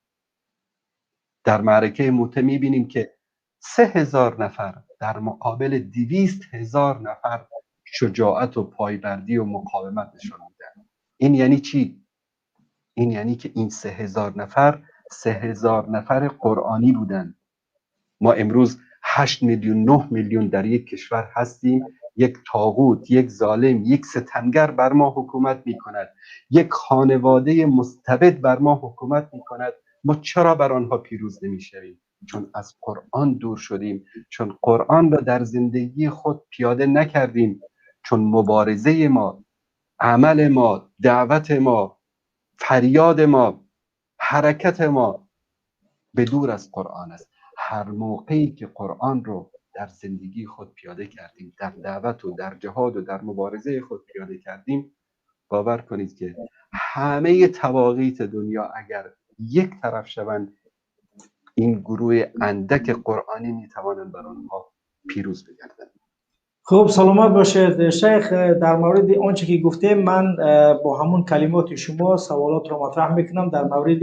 در معرکه موته میبینیم که 3000 نفر در مقابل 200,000 نفر شجاعت و پایبندی و مقاومت نشان میدن. این یعنی چی؟ این یعنی که این 3000 نفر، 3000 نفر قرآنی بودند. ما امروز 8 میلیون 9 میلیون در یک کشور هستیم یک طاغوت، یک ظالم، یک ستمگر بر ما حکومت میکند، یک خانواده مستبد بر ما حکومت میکند، ما چرا بر آنها پیروز نمیشویم؟ چون از قرآن دور شدیم، چون قرآن را در زندگی خود پیاده نکردیم، چون مبارزه ما، عمل ما، دعوت ما، فریاد ما، حرکت ما به دور از قرآن است. هر موقعی که قرآن رو در زندگی خود پیاده کردیم، در دعوت و در جهاد و در مبارزه خود پیاده کردیم، باور کنید که همه طواغیت دنیا اگر یک طرف شوند، این گروه اندک قرآنی میتوانند بر آنها پیروز بگردند. خب سلامت باشید شیخ. در مورد آنچه که گفتیم، من با همون کلمات شما سوالات رو مطرح میکنم در مورد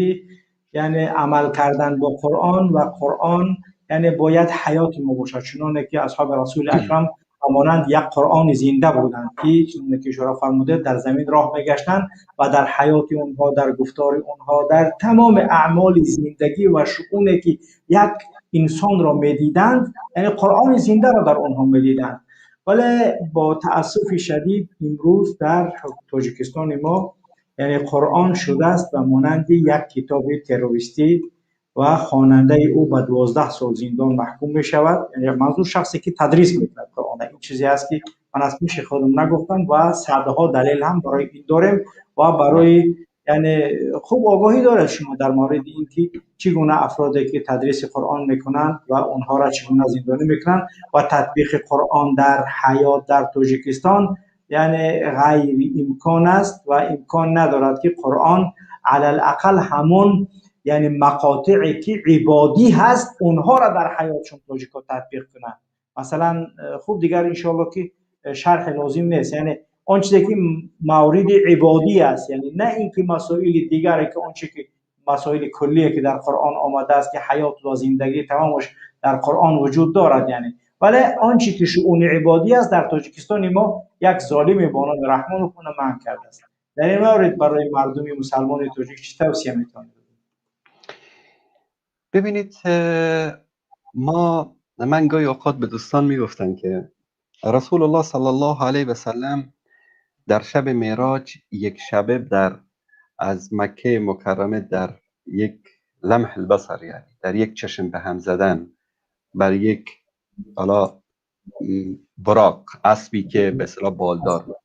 یعنی عمل کردن با قرآن و قرآن یعنی باید حیات ما باشد، چنانه که اصحاب رسول اکرم همانند یک قرآن زنده بودند که چنانه که اشاره فرموده در زمین راه میگشتند و در حیات اونها، در گفتار اونها، در تمام اعمال زندگی و شؤونی که یک انسان را میدیدند، یعنی قرآن زنده را در آنها میدیدند. ولی با تاسف شدید امروز در تاجیکستان ما یعنی قرآن شده است و مانند یک کتاب تروریستی و خواننده او به 12 سال زندان محکوم می شود. یعنی منظور شخصی که تدریس میکند قرآن. این چیزی است که من از پیش خودم نگفتم و صدها دلیل هم برای این داریم و برای یعنی خوب آگاهی دارد شما در مورد اینکه چگونه افرادی که تدریس قرآن میکنند و اونها را چگونه زندانی میکنند و تطبیق قرآن در حیات در تاجیکستان یعنی غیر امکان است و امکان ندارد که قرآن علی الاقل همون یعنی مقاطعی که عبادی هست اونها را در حیاتشون تاجیکا تطبیق کنند. مثلا خوب دیگر انشالله که شرح لازم نیست، یعنی آن چیزی که مورد عبادی است، یعنی نه اینکه مسائل دیگر که آنچه که مسائل کلیه که در قرآن آمده است که حیات و زندگی تمامش در قرآن وجود دارد، یعنی ولی آنچه که شؤون عبادی است در تاجیکستان ما یک ظالم با نام رحمان خون منع کرده است. در این مورد برای مردم مسلمان تاجیک چه توصیه میتونید؟ ببینید، من گاهی اوقات به دوستان میگفتم که رسول الله صلی الله علیه و سلم در شب معراج یک شبه در از مکه مکرمه در یک لمح البصر، یعنی در یک چشم به هم زدن، بر یک حالا براق، اسبی که به اصطلاح بالدار بود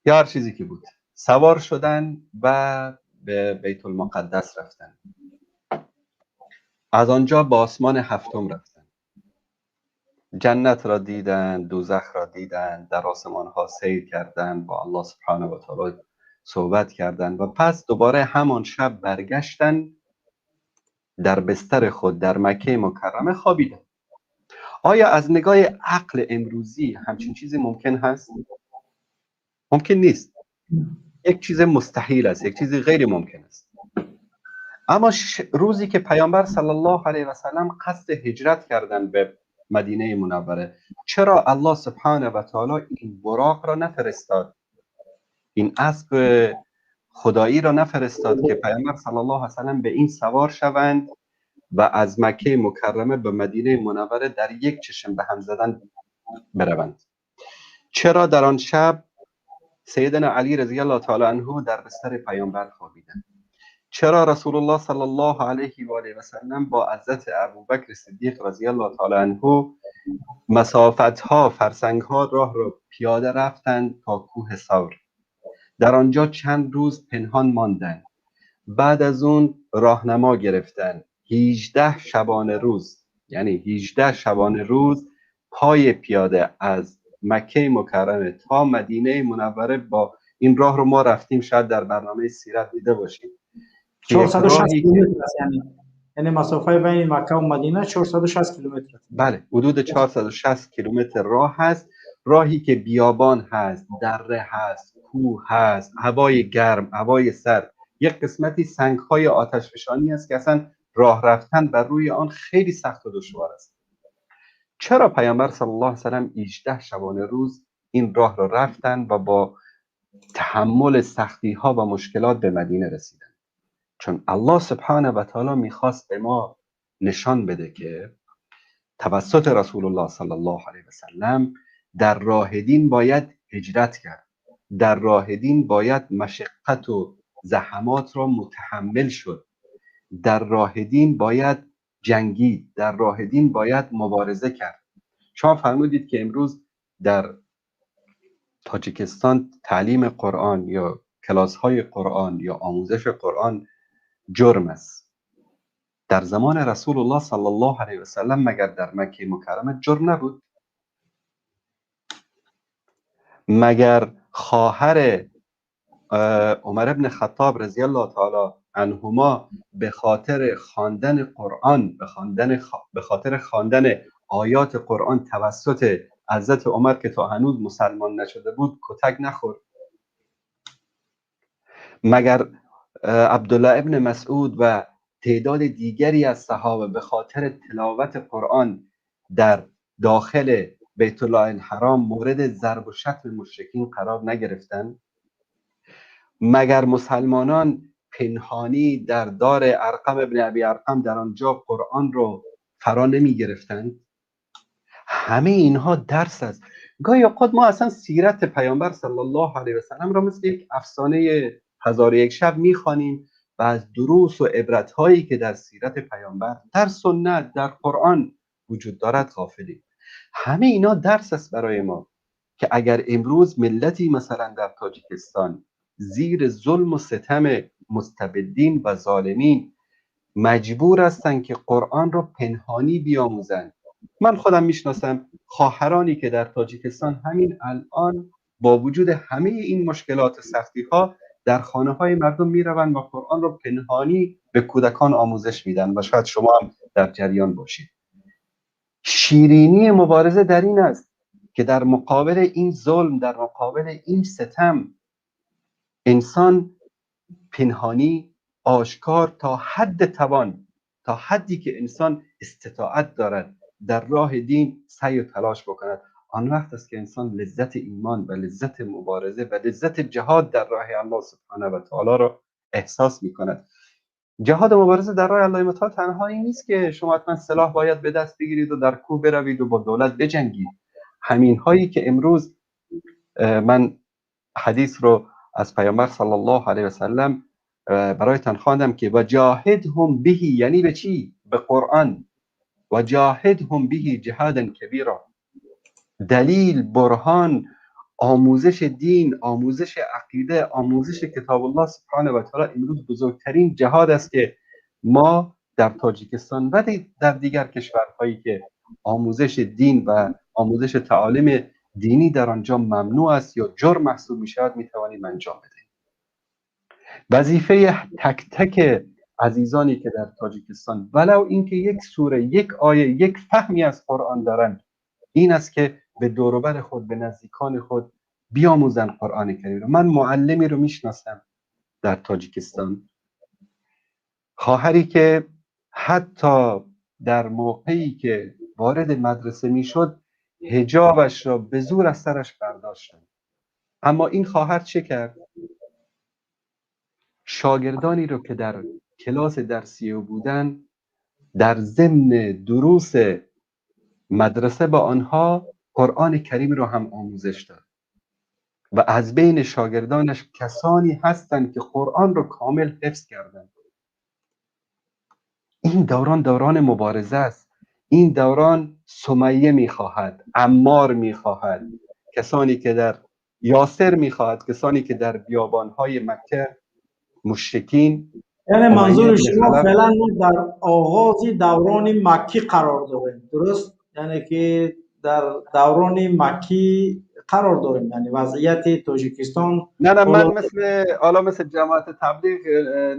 یا هر چیزی که بود، سوار شدن و به بیت المقدس رفتن، از آنجا به آسمان هفتم رفتن، جنت را دیدن، دوزخ را دیدن، در آسمان ها سیر کردن، با الله سبحانه و تعالی صحبت کردن و پس دوباره همان شب برگشتن در بستر خود در مکه مکرمه خوابیدن. آیا از نگاه عقل امروزی همچین چیزی ممکن هست؟ ممکن نیست. یک چیز مستحیل است، یک چیز غیر ممکن است. اما روزی که پیامبر صلی الله علیه و سلم قصد هجرت کردن به مدینه منوره، چرا الله سبحانه و تعالی این براق را نفرستاد، این اسب خدایی را نفرستاد که پیامبر صلی الله علیه و سلم به این سوار شوند و از مکه مکرمه به مدینه منوره در یک چشم به هم زدن بروند؟ چرا در آن شب سیدنا علی رضی الله تعالی عنه در بستر پیامبر خوابیدند؟ چرا رسول الله صلی الله علیه و آله و سلم با حضرت ابوبکر صدیق رضی الله تعالی عنه مسافت‌ها، فرسنگ‌ها راه را پیاده رفتند تا کوه ثور؟ در آنجا چند روز پنهان ماندند، بعد از اون راهنما گرفتند. 18 شبانه روز، یعنی 18 شبانه روز پای پیاده از مکه مکرمه تا مدینه منوره. با این راه رو ما رفتیم، شاید در برنامه سیرت دیده باشیم. 460 کیلومتر است، یعنی مسافه بین مکه و مدینه 460 کیلومتر است. بله، حدود 460 کیلومتر راه هست، راهی که بیابان هست، دره هست، کوه هست، هوای گرم، هوای سرد، یک قسمتی سنگ‌های آتشفشانی است که اصلا راه رفتن بر روی آن خیلی سخت و دشوار است. چرا پیامبر صلی الله علیه و سلم 18 شبانه روز این راه را رفتن و با تحمل سختی‌ها و مشکلات به مدینه رسیدن؟ چون الله سبحانه و تعالی میخواست به ما نشان بده که توسط رسول الله صلی الله علیه و سلم، در راه دین باید هجرت کرد، در راه دین باید مشقت و زحمات را متحمل شد، در راه دین باید جنگید، در راه دین باید مبارزه کرد. شما فرمودید که امروز در تاجیکستان تعلیم قرآن یا کلاس های قرآن یا آموزش قرآن جرم است. در زمان رسول الله صلی الله علیه و سلم مگر در مکه مکرمه جرم نبود؟ مگر خواهر عمر ابن خطاب رضی الله تعالی عنهما به خاطر خواندن قرآن، به خاطر خواندن آیات قرآن توسط حضرت عمر که تا هنوز مسلمان نشده بود کتک نخورد؟ مگر عبدالله ابن مسعود و تعداد دیگری از صحابه به خاطر تلاوت قرآن در داخل بیت الله الحرام مورد ضرب و شتم مشرکین قرار نگرفتند؟ مگر مسلمانان پنهانی در دار ارقم ابن ابی ارقم در آنجا قرآن رو فرا نمی گرفتند؟ همه اینها درس است. گاهی اوقات ما اصلا سیرت پیامبر صلی الله علیه و سلم را مثل یک افسانه هزار و یک شب میخوانیم و از دروس و عبرت‌هایی که در سیرت پیامبر، در سنت، در قرآن وجود دارد غافلیم. همه اینا درس است برای ما که اگر امروز ملتی مثلا در تاجیکستان زیر ظلم و ستم مستبدین و ظالمین مجبور هستند که قرآن رو پنهانی بیاموزند. من خودم میشناسم خواهرانی که در تاجیکستان همین الان با وجود همه این مشکلات و سختی ها در خانه های مردم میروند و قرآن رو پنهانی به کودکان آموزش میدن و شاید شما هم در جریان باشید. شیرینی مبارزه در این است که در مقابل این ظلم، در مقابل این ستم، انسان پنهانی، آشکار، تا حد توان، تا حدی که انسان استطاعت دارد در راه دین سعی و تلاش بکند. آن وقت است که انسان لذت ایمان و لذت مبارزه و لذت جهاد در راه الله سبحانه و تعالی را احساس میکند. جهاد و مبارزه در راه الله متعال تنها این نیست که شما حتما سلاح باید به دست بگیرید و در کوه بروید و با دولت بجنگید. همین هایی که امروز من حدیث رو از پیامبر صلی الله علیه و سلم برایتان خواندم که و جاهدهم بهی، یعنی به چی؟ به قرآن. و جاهدهم بهی جهادا کبیرا. دلیل، برهان، آموزش دین، آموزش عقیده، آموزش کتاب الله سبحانه و تعالی امروز بزرگترین جهاد است که ما در تاجیکستان و در دیگر کشورهایی که آموزش دین و آموزش تعالیم دینی در آنجا ممنوع است یا جرم محسوب می شود می توانیم انجام بدهیم. وظیفه تک تک عزیزانی که در تاجیکستان ولو اینکه یک سوره، یک آیه، یک فهمی از قرآن دارند این است که به دوروبر خود، به نزدیکان خود بیاموزند قرآن کریم رو. من معلمی رو میشناسم در تاجیکستان، خواهری که حتی در موقعی که وارد مدرسه میشد حجابش را به زور از سرش برداشتند. اما این خواهر چه کرد؟ شاگردانی رو که در کلاس درسی او بودن در ضمن دروس مدرسه با آنها قرآن کریم رو هم آموزش داد و از بین شاگردانش کسانی هستند که قرآن رو کامل حفظ کردند. این دوران دوران مبارزه است. این دوران سمیه میخواهد، عمار میخواهد، کسانی که در یاسر میخواهد، کسانی که در بیابانهای مکه مشرکین. یعنی منظور شما فعلا ما در آغاز دوران مکی قرار داریم، درست؟ یعنی که در دوران مکی قرار داریم، یعنی وضعیت تاجیکستان. نه من مثل حالا مثل جماعت تبلیغ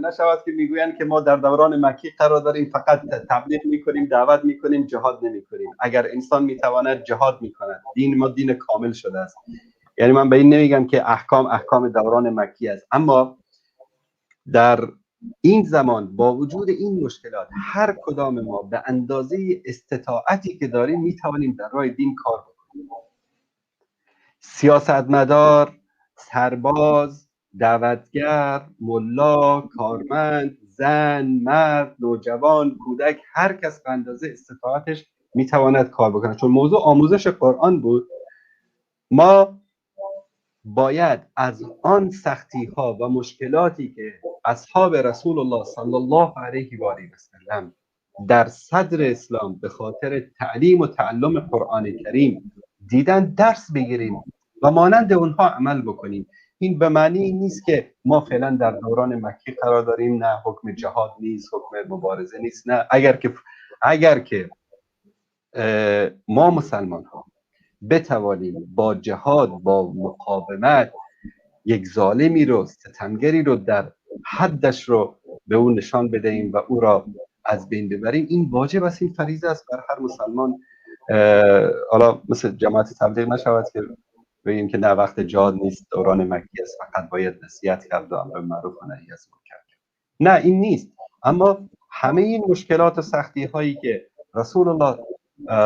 نشود که میگویند که ما در دوران مکی قرار داریم، فقط تبلیغ میکنیم، دعوت میکنیم، جهاد نمیکنیم. اگر انسان میتواند جهاد میکند. دین ما دین کامل شده است. یعنی من به این نمیگم که احکام دوران مکی است، اما در این زمان با وجود این مشکلات هر کدام ما به اندازه استطاعتی که داریم میتوانیم در راه دین کار بکنیم. سیاستمدار، سرباز، دعوتگر، ملا، کارمند، زن، مرد، نوجوان، کودک، هر کس به اندازه استطاعتش میتواند کار بکنه. چون موضوع آموزش قرآن بود، ما باید از آن سختی ها و مشکلاتی که اصحاب رسول الله صلی الله علیه و آله و سلم در صدر اسلام به خاطر تعلیم و تعلم قرآن کریم دیدن درس بگیریم و مانند اونها عمل بکنیم. این به معنی نیست که ما فعلا در دوران مکی قرار داریم، نه حکم جهاد نیست، حکم مبارزه نیست، نه. اگر که ما مسلمان ها بتوانیم با جهاد، با مقاومت یک ظالمی رو، ستمگری رو در حدش رو به اون نشان بدهیم و او را از بین ببریم، این واجب است، این فریضه است بر هر مسلمان. حالا مثل جماعت تبلیغ نشود که بگیم که نه وقت جهاد نیست، دوران مکی است، فقط باید نصیحت کرد و امر معروف و نهی از منکر. نه، این نیست. اما همه این مشکلات و سختی هایی که رسول الله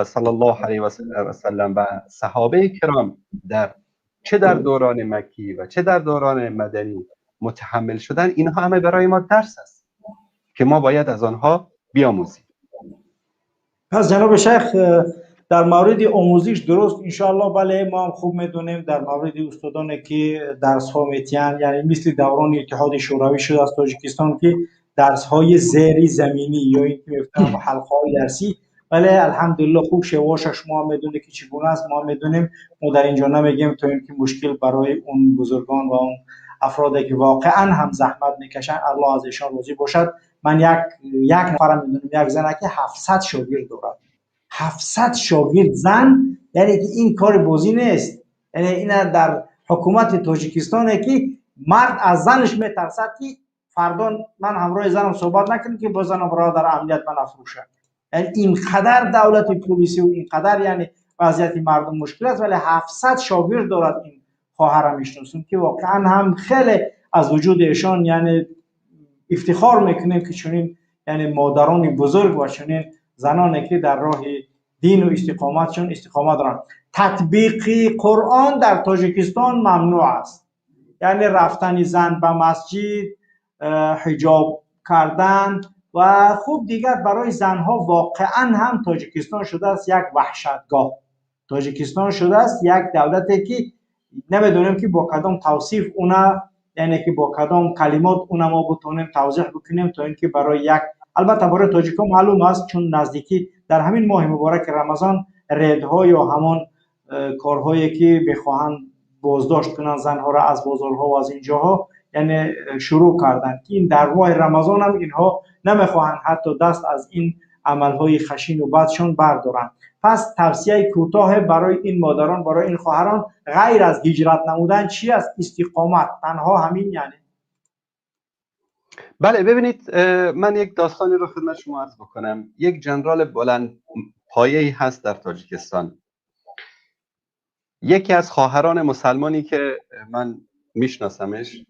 صلی الله علیه و سلم و صحابه کرام در چه در دوران مکی و چه در دوران مدنی متحمل شدن، اینها همه برای ما درس است که ما باید از آنها بیاموزیم. پس جناب شیخ در مورد آموزش درست انشاءالله، بله ما هم خوب میدونیم در مورد استادانی که درس ها میتین، یعنی مثل دوران اتحاد شوروی شد از تاجیکستان که درس های زیری زمینی یا اینکه میگفتن حلقه های درسی، ولی الحمدلله خوب شواش شما میدونه که چگونه است، ما میدونیم، ما در اینجا نمیگیم تا اینکه مشکل برای اون بزرگان و اون افرادی که واقعا هم زحمت میکشن، الله از ایشان راضی باشد. من یک نفرم میدونم، یک زنه که 700 شاگرد دارد، 700 شاگرد زن، یعنی که این کار بازی نیست. یعنی این در حکومت تاجیکستانه که مرد از زنش میترسد که فردا من همراه زنم صحبت نکنم که با زنم را در امنیت من افروشه. یعنی اینقدر دولت پلیسی و اینقدر یعنی وضعیت مردم مشکل است، ولی 700 شاگرد دارد این خواهرم میشناسم که واقعا هم خیلی از وجود ایشان یعنی افتخار میکنیم که چنین یعنی مادران بزرگ و چنین زنانی که در راه دین و استقامتشون استقامت دارند. تطبیق قرآن در تاجیکستان ممنوع است، یعنی رفتن زن به مسجد، حجاب کردن و خوب دیگر برای زنها واقعا هم تاجیکستان شده است یک وحشتگاه. تاجیکستان شده است یک دولتی که نمیدونیم که با کدام توصیف اونا، یعنی که با کدام کلمات اونا ما بتونیم توضیح بکنیم تا اینکه برای یک، البته برای تاجیکان معلوم است چون نزدیکی در همین ماه مبارک رمضان ریدها یا همان کارهایی که بخواهند بازداشت کنند زنها را از بازارها و از اینجاها یعنی شروع کردند که این در ماه رمضان هم اینها نمیخواهند حتی دست از این عملهای خشین و بدشون بردارند. پس توصیه کوتاه برای این مادران، برای این خواهران، غیر از هجرت نمودن چی است؟ استقامت، تنها همین. یعنی بله، ببینید من یک داستانی رو خدمت شما عرض بکنم. یک جنرال بلند پایه‌ای هست در تاجیکستان. یکی از خواهران مسلمانی که من میشناسمش،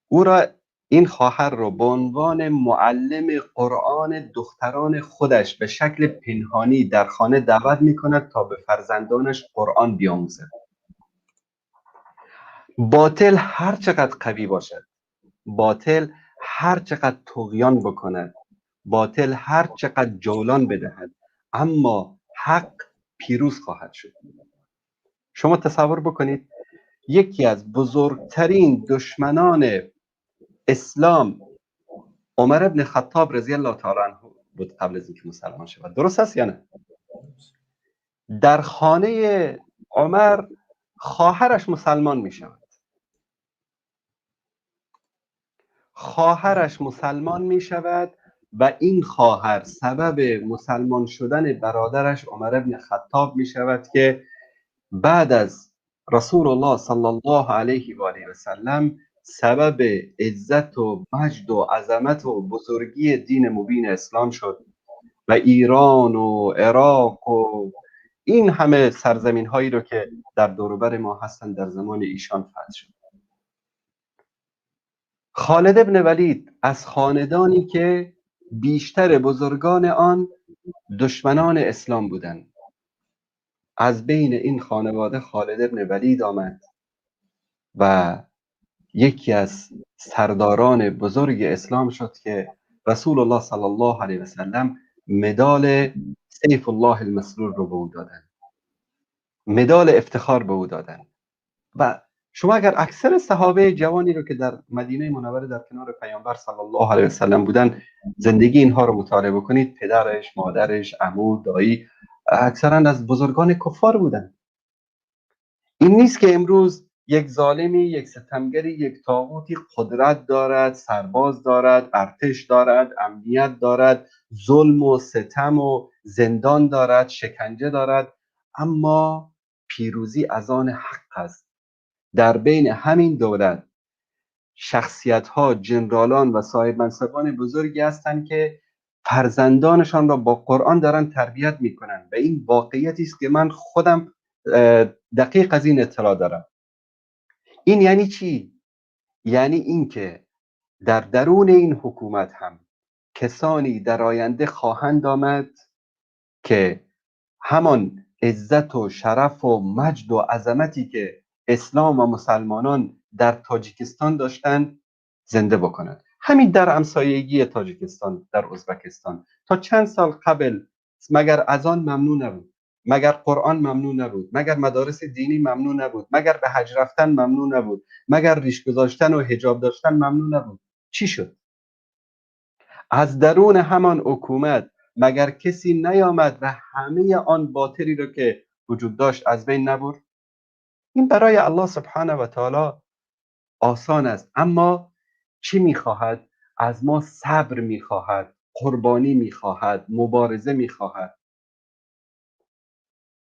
او را، این خواهر رو به عنوان معلم قرآن دختران خودش به شکل پنهانی در خانه دعوت میکند تا به فرزندانش قرآن بیاموزد. باطل هر چقدر قوی باشد، باطل هر چقدر طغیان بکند، باطل هر چقدر جولان بدهد، اما حق پیروز خواهد شد. شما تصور بکنید یکی از بزرگترین دشمنان اسلام عمر ابن خطاب رضی الله تعالی عنه بود قبل از اینکه مسلمان شود. درست است یا نه؟ در خانه عمر خواهرش مسلمان می شود. خواهرش مسلمان می شود و این خواهر سبب مسلمان شدن برادرش عمر ابن خطاب می شود که بعد از رسول الله صلی الله علیه و آله و سلم سبب عزت و مجد و عظمت و بزرگی دین مبین اسلام شد و ایران و عراق و این همه سرزمین هایی رو که در دوروبر ما هستند در زمان ایشان فتح شد. خالد ابن ولید از خاندانی که بیشتر بزرگان آن دشمنان اسلام بودند، از بین این خانواده خالد ابن ولید آمد و یکی از سرداران بزرگ اسلام شد که رسول الله صلی الله علیه و سلم مدال سیف الله المسلول رو به او دادن، مدال افتخار به او دادن. و شما اگر اکثر صحابه جوانی رو که در مدینه منوره در کنار پیامبر صلی الله علیه و سلم بودن، زندگی اینها رو مطالعه بکنید، پدرش، مادرش، عمو، دایی، اکثرا از بزرگان کفار بودن. این نیست که امروز یک ظالمی، یک ستمگری، یک طاغوتی قدرت دارد، سرباز دارد، ارتش دارد، امنیت دارد، ظلم و ستم و زندان دارد، شکنجه دارد، اما پیروزی از آن حق است. در بین همین دولت شخصیت‌ها، جنرالان و صاحب منصبان بزرگی هستند که فرزندانشان را با قرآن دارن تربیت میکنن و این واقعیتی است که من خودم دقیق از این اطلاع دارم. این یعنی چی؟ یعنی اینکه در درون این حکومت هم کسانی در آینده خواهند آمد که همان عزت و شرف و مجد و عظمتی که اسلام و مسلمانان در تاجیکستان داشتند زنده بکنند. همین در همسایگی تاجیکستان، در ازبکستان تا چند سال قبل مگر اذان ممنوع نبود؟ مگر قرآن ممنوع نبود؟ مگر مدارس دینی ممنوع نبود؟ مگر به حج رفتن ممنوع نبود؟ مگر ریش گذاشتن و حجاب داشتن ممنوع نبود؟ چی شد؟ از درون همان حکومت مگر کسی نیامد و همه آن باطلی رو که وجود داشت از بین نبرد؟ این برای الله سبحانه و تعالی آسان است، اما چی میخواهد؟ از ما صبر میخواهد، قربانی میخواهد، مبارزه میخواهد.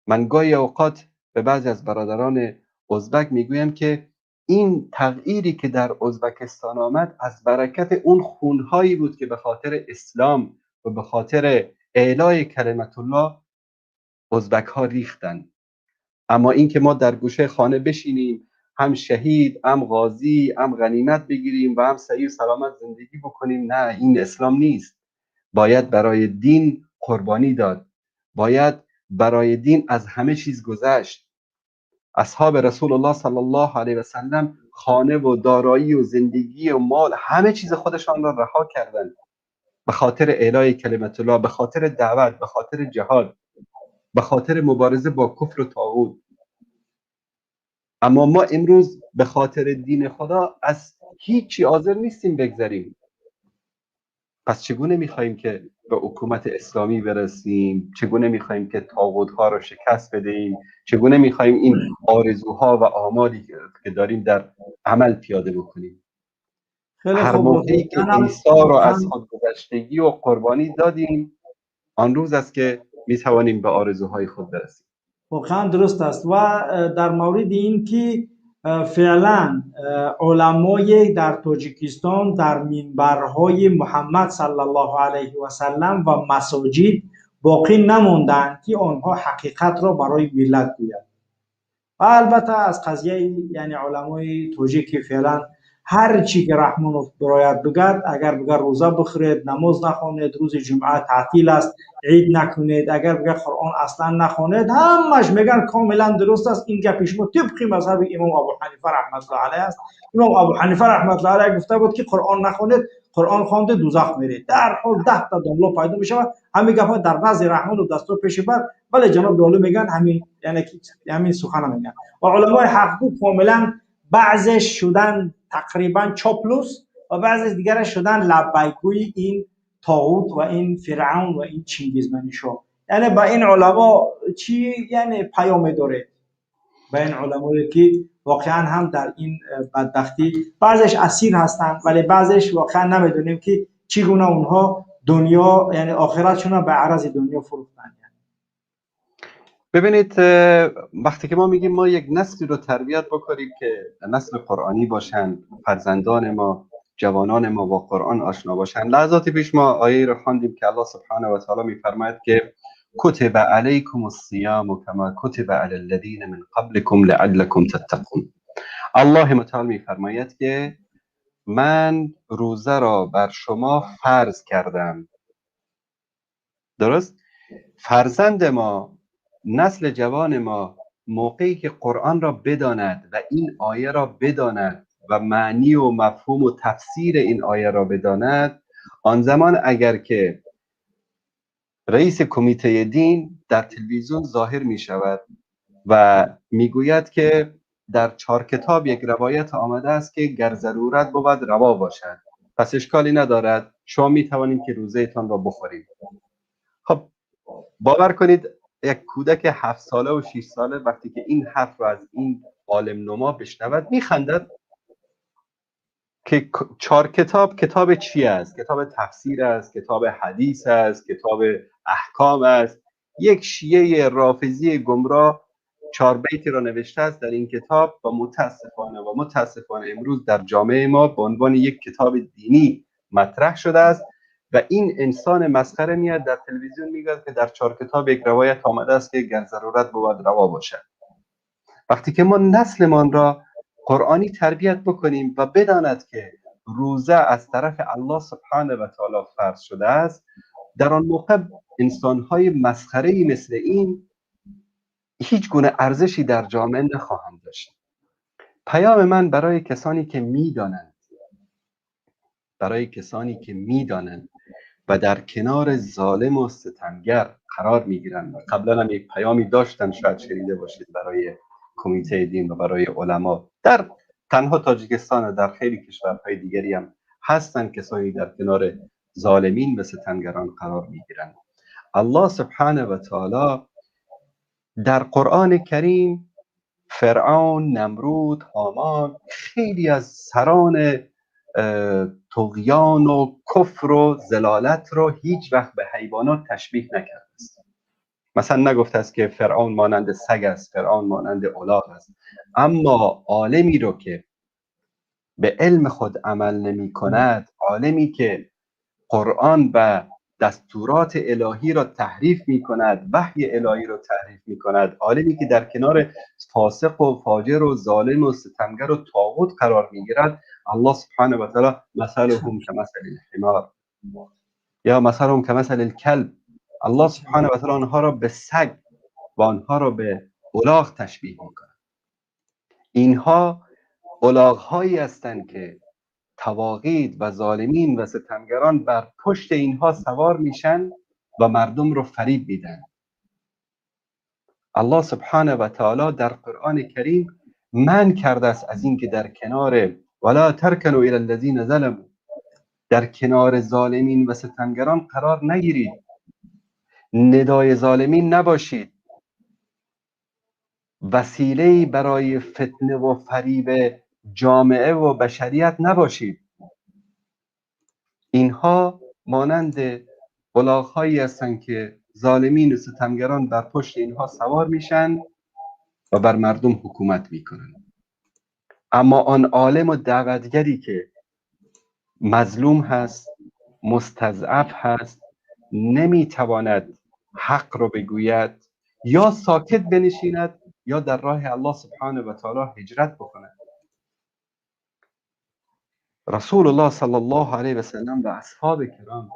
من گاهی اوقات به بعضی از برادران ازبک میگویم که این تغییری که در ازبکستان آمد از برکت اون خونهایی بود که به خاطر اسلام و به خاطر اعلای کلمت الله ازبک ها ریختن. اما این که ما در گوشه خانه بشینیم، هم شهید، هم غازی، هم غنیمت بگیریم و هم صحیح و سلامت زندگی بکنیم، نه، این اسلام نیست. باید برای دین قربانی داد، باید برای دین از همه چیز گذشت. اصحاب رسول الله صلی الله علیه و سلم خانه و دارایی و زندگی و مال، همه چیز خودشان را رها کردند به خاطر اعلای کلمت الله، به خاطر دعوت، به خاطر جهاد، به خاطر مبارزه با کفر و طاغوت. اما ما امروز به خاطر دین خدا از هیچی حاضر نیستیم بگذریم. پس چگونه میخواییم که به حکومت اسلامی برسیم؟ چگونه میخواییم که طاغوت‌ها رو شکست بدهیم؟ چگونه میخواییم این آرزوها و آمالی که داریم در عمل پیاده بکنیم؟ هر موقعی که ایثار رو از خودگذشتگی و قربانی دادیم، آن روز است که میتوانیم به آرزوهای خود برسیم. واقعا درست است. و در مورد این که فعلا علمای در تاجیکستان در منبرهای محمد صلی الله علیه و سلم و مساجد باقی نماندند که آنها حقیقت را برای ملت گویند. و البته از قضیه یعنی علمای تاجیک فعلا هر چی که رحمانов براید بگد، اگر بگه روزه بخورید، نماز نخوانید، روز جمعه تعطیل است، عید نکنید، اگر بگه قرآن اصلا نخوانید، همش میگن کاملا درست است. این گپ شما طبق مذهب امام ابو حنیفه رحمت الله علیه است. امام ابو حنیفه رحمت الله علیه گفته بود که قرآن نخوانید، قرآن خوانده دوزخ میرید. در حال 10 تا دملا پیدا میشه، همین گپ در نزد رحمان و دستور پیش بر. ولی جناب دولو میگن همین، یعنی همین سخن میگن. و علمای حقگو کاملا بعضش شدن تقریبا چاپلوس و بعضی دیگرش شدن لبیکوی این طاغوت و این فرعون و این چنگیز منشا. یعنی با این علما چی یعنی پیام داره؟ با این علمایی که واقعا هم در این بدبختی بعضش اسیر هستند، ولی بعضش واقعا نمیدونیم که چگونه اونها دنیا یعنی آخرتشون به عرض دنیا فروختن. ببینید، وقتی که ما میگیم ما یک نسلی رو تربیت بکنیم که نسل قرآنی باشن، فرزندان ما، جوانان ما با قرآن آشنا باشن. لحظاتی پیش ما آیه رو خواندیم که الله سبحانه و تعالی میفرماید که کتب علیکم الصیام کما کتب علی الذین من قبلکم لعلکم تتقون. الله متعال میفرماید که من روزه را بر شما فرض کردم. درست؟ فرزند ما، نسل جوان ما، موقعی که قرآن را بداند و این آیه را بداند و معنی و مفهوم و تفسیر این آیه را بداند، آن زمان اگر که رئیس کمیته دین در تلویزیون ظاهر می شود و میگوید که در 4 کتاب یک روایت آمده است که گر ضرورت بود روا باشد، پس اشکالی ندارد، شما می توانید که روزه تان را بخورید. خب باور کنید یک کودک 7 ساله و 6 ساله وقتی که این حرف را از این عالم نما بشنود میخندد که 4 کتاب کتاب چی است؟ کتاب تفسیر است، کتاب حدیث است، کتاب احکام است. یک شیعه رافضی گمراه 4 بیتی را نوشته است در این کتاب و متاسفانه امروز در جامعه ما به عنوان یک کتاب دینی مطرح شده است و این انسان مسخره میاد در تلویزیون میگه که در 4 کتاب یک روایت آمده است که گر ضرورت بود روا باشد. وقتی که ما نسلمان را قرآنی تربیت بکنیم و بداند که روزه از طرف الله سبحانه و تعالی فرض شده است، در آن موقع انسان‌های مسخره‌ای مثل این هیچ گونه ارزشی در جامعه نخواهند داشت. پیام من برای کسانی که میدانند، برای کسانی که میدانند و در کنار ظالم و ستمگر قرار میگیرند، قبلا هم یک پیامی داشتم شاید شنیده باشید برای کمیته دین و برای علما در تنها تاجیکستان و در خیلی کشورهای دیگری هم هستند کسانی در کنار ظالمین و ستمگران قرار میگیرند. الله سبحانه و تعالی در قرآن کریم فرعون، نمرود، هامان، خیلی از سران طغیان و کفر و ضلالت رو هیچ وقت به حیوانات تشبیه نکرده است. مثلا نگفته است که فرعون مانند سگ است، فرعون مانند الاغ است. اما عالمی رو که به علم خود عمل نمی کند، عالمی که قرآن و دستورات الهی را تحریف می کند، وحی الهی را تحریف می کند، عالمی که در کنار فاسق و فاجر و ظالم و ستمگر و طاغوت قرار می گیرد، الله سبحانه و تعالی مثلهم کمثل الحمار یا مثلهم کمثل الکلب، الله سبحانه و تعالی آنها را به سگ و آنها را به الاغ تشبیه می کند. اینها الاغ هایی هستند که طواغیت و ظالمین و ستمگران بر پشت اینها سوار میشن و مردم رو فریب میدن. الله سبحانه و تعالی در قرآن کریم منع کرده است از اینکه در کنار ولا ترکنوا الی الذین ظلموا، در کنار ظالمین و ستمگران قرار نگیرید، ندای ظالمین نباشید، وسیله‌ای برای فتنه و فریب جامعه و بشریت نباشید. اینها مانند الاغ‌هایی هستند که ظالمین و ستمگران بر پشت اینها سوار میشن و بر مردم حکومت میکنن. اما آن عالم و دعوتگری که مظلوم هست، مستضعف هست، نمیتواند حق رو بگوید، یا ساکت بنشیند یا در راه الله سبحانه و تعالی هجرت بکند. رسول الله صلی الله علیه و سلم و اصحاب کرام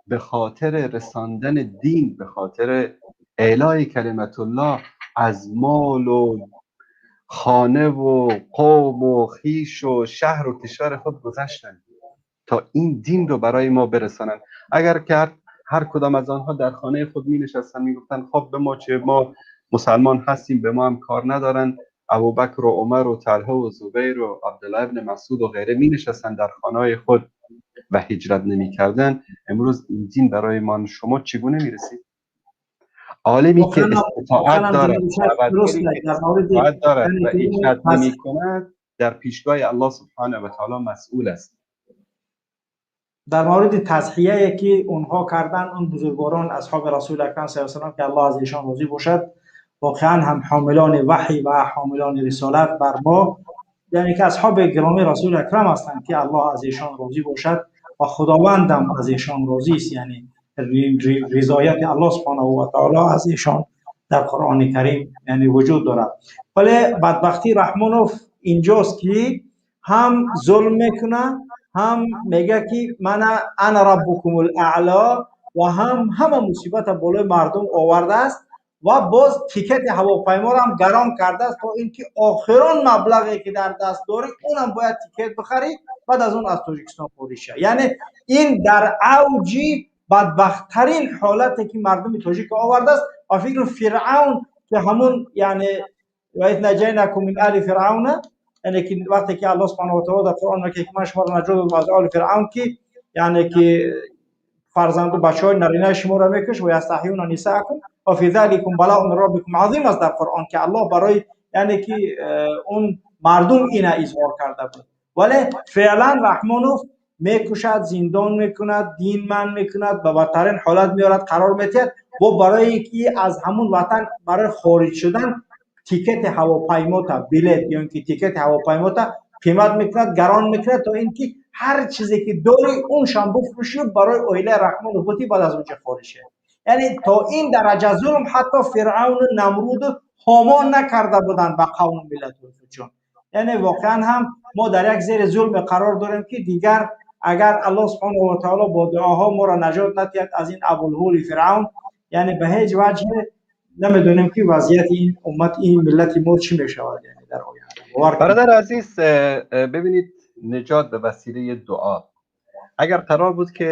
به خاطر رساندن دین، به خاطر اعلای کلمت الله، از مال و خانه و قوم و خویش و شهر و کشور خود گذشتند تا این دین رو برای ما برسانند. اگر که هر کدام از آنها در خانه خود می نشستن می گفتن خب به ما چه، ما مسلمان هستیم، به ما هم کار ندارن، ابوبکر و عمر و طلحه و زبیر و عبدالله ابن مسعود و غیره می نشستن در خانه خود و هجرت نمی کردن، امروز این دین برای ما شما چگونه می رسید؟ عالمی که استطاعت دارد، دارد و هجرت نمی کند، در پیشگاه الله سبحانه و تعالی مسئول است. در مورد تضحیه که اونها کردن، اون بزرگواران اصحاب رسول اکرم صلی الله علیه و سلم که الله از ایشان راضی باشد، واقعا هم حاملان وحی و حاملان رسالت بر ما، یعنی که اصحاب گرامی رسول اکرم هستند که الله از ایشان راضی باشد و خداوندم از ایشان راضی است، یعنی رضایت الله سبحانه و تعالی از ایشان در قرآن کریم یعنی وجود دارد. ولی بدبختی رحمانوف اینجاست که هم ظلم میکنه، هم میگه که من انا ربکم الاعلا، و هم همه مصیبت بالای مردم آورده است و باز تیکت هواپیما را هم گران کرده است تا اینکه آخران مبلغی که در دست داری اونم باید تیکت بخری، بعد از اون از تاجیکستان خارج شه. یعنی این در اوج Бадбахттарин ҳолате ки мардуми тоҷик овардааст ва фикр Фиръавн ки ҳамун, яъне وإذ نجيناكم من آل فرعون, яъне ки вақте ки Аллоҳ سبحانه وتعالى дар Қуръон мегӯяд ки ман шуморо наҷот додам аз оли Фиръавн, ки яъне ки фарзанду бачаҳои наринаи шуморо мекушт, ويستحيون نساءكم وفي ذلكم بلاء من ربكم عظيم аст дар Қуръон, ки Аллоҳ барои яъне ки он мардум ина изҳор карда буд. Вале феълан Раҳмонов мекушад, зиндон мекунад, дин манъ мекунад, ба бадтарин ҳолат меорад, қарор метиҳад. Бо барои ки аз ҳамун ватан барои хориҷ шудан тикети ҳавопаймота, билет ё ин ки тикети ҳавопаймота қимат мекунад, гарон мекунад, то ин ки ҳар чизе ки дори, уншам бифурӯшӣ, барои оилаи Раҳмонов бутӣ, баъд аз онҷа хориҷ шавад. Яъне то ин дараҷа зулм ҳатто Фиръавну Намруду Ҳомон накарда буданд ба қавму миллати худшон. Яъне воқеан ҳам мо дар як зери зулме қарор дорем, ки дигар агар Аллоҳ سبحانه وتعالى бо дуоҳо моро наҷот надиҳад аз ин Абулҳули Фиръавн, яъне ба ҳеҷ ваҷҳе намедонем, ки вазъияти ин уммат, ин миллати мо чӣ мешавад, яъне дар оянда. Бародар азиз, ببینید، نجات به وسیله دعا. اگر قرار بود که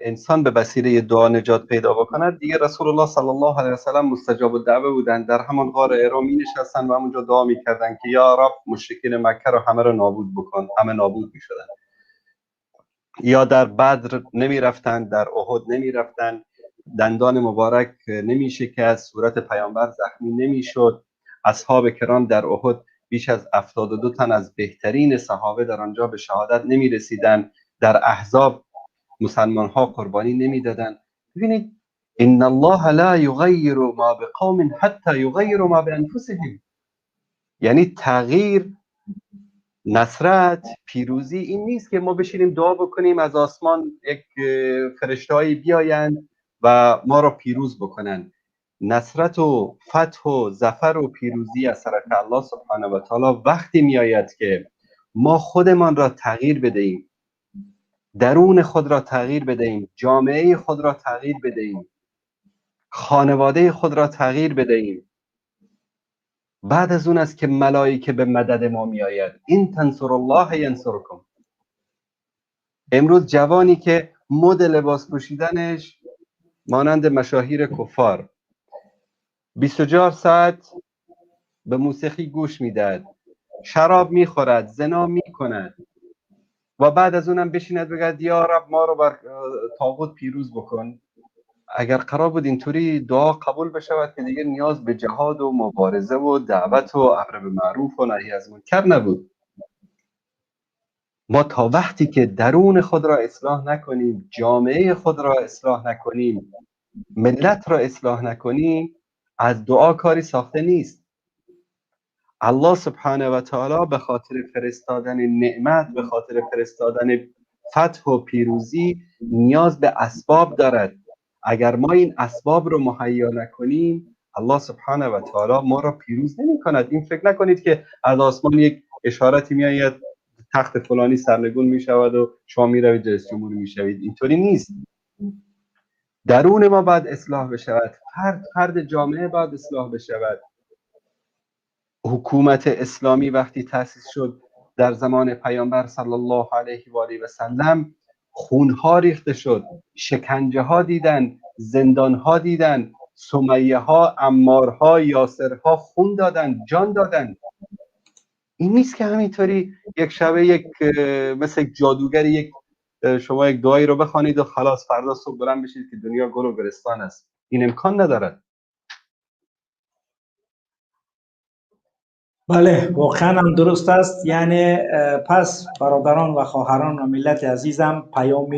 انسان به وسیله دعا نجات پیدا بکند، دیگه رسول الله صلی الله علیه و سلم مستجاب الدعوه بودند. در همان غار حرا می نشستن و همونجا دعا میکردن که یا رب، مشرکین مکه رو همه رو نابود بکن، همه نابود میشدن. یا در بدر نمی رفتن، در احد نمی رفتن، دندان مبارک نمی شکست، صورت پیامبر زخمی نمی شد، اصحاب کرام در احد بیش از 72 تن از بهترین صحابه در آنجا به شهادت نمی رسیدن، در احزاب مسلمان ها قربانی نمیدادند. ببینید، ان الله لا یغیر ما بقوم حتی یغیروا ما بانفسهم. یعنی تغییر، نصرت، پیروزی این نیست که ما بشینیم دعا بکنیم، از آسمان یک فرشتهایی بیایند و ما را پیروز بکنند. نصرت و فتح و ظفر و پیروزی از طرف الله سبحانه و تعالی وقتی میآید که ما خودمان را تغییر بدهیم، درون خود را تغییر بدهیم، جامعه خود را تغییر بدهیم، خانواده خود را تغییر بدهیم. بعد از اون است که ملائکه به مدد ما میآید. إن تنصروا الله ينصركم. امروز جوانی که مد لباس پوشیدنش مانند مشاهیر کفار، 24 ساعت به موسیقی گوش میدهد، شراب میخورد، زنا میکند و بعد از اونم بشیند بگد یا رب، ما رو بر طاغوت پیروز بکن. اگر قرار بود اینطوری دعا قبول بشود که دیگه نیاز به جهاد و مبارزه و دعوت و امر به معروف و نهی از منکر نبود. ما تا وقتی که درون خود را اصلاح نکنیم، جامعه خود را اصلاح نکنیم، ملت را اصلاح نکنیم، از دعا کاری ساخته نیست. الله سبحانه و تعالی به خاطر فرستادن نعمت، به خاطر فرستادن فتح و پیروزی نیاز به اسباب دارد. اگر ما این اسباب رو مهیا نکنیم، الله سبحانه و تعالی ما را پیروز نمی کند. این فکر نکنید که از آسمان یک اشارتی میآید، تخت فلانی سرنگون می شود و شما می روید رئیس جمهور می شوید. اینطوری نیست. درون ما باید اصلاح بشود، فرد فرد جامعه باید اصلاح بشود. حکومت اسلامی وقتی تأسیس شد در زمان پیامبر صلی الله علیه و آله و سلم، خونها ریخته شد، شکنجه ها دیدن، زندان ها دیدن، سمیه ها، عمارها، یاسرها خون دادن، جان دادن. این نیست که همینطوری یک شبه یک مثل یک جادوگر یک شما یک دعایی رو بخوانید و خلاص فردا صبح بلند بشید که دنیا گل و گلستان است. این امکان ندارد. بله، واقعا هم درست است. یعنی پس برادران و خواهران و ملت عزیزم، پیام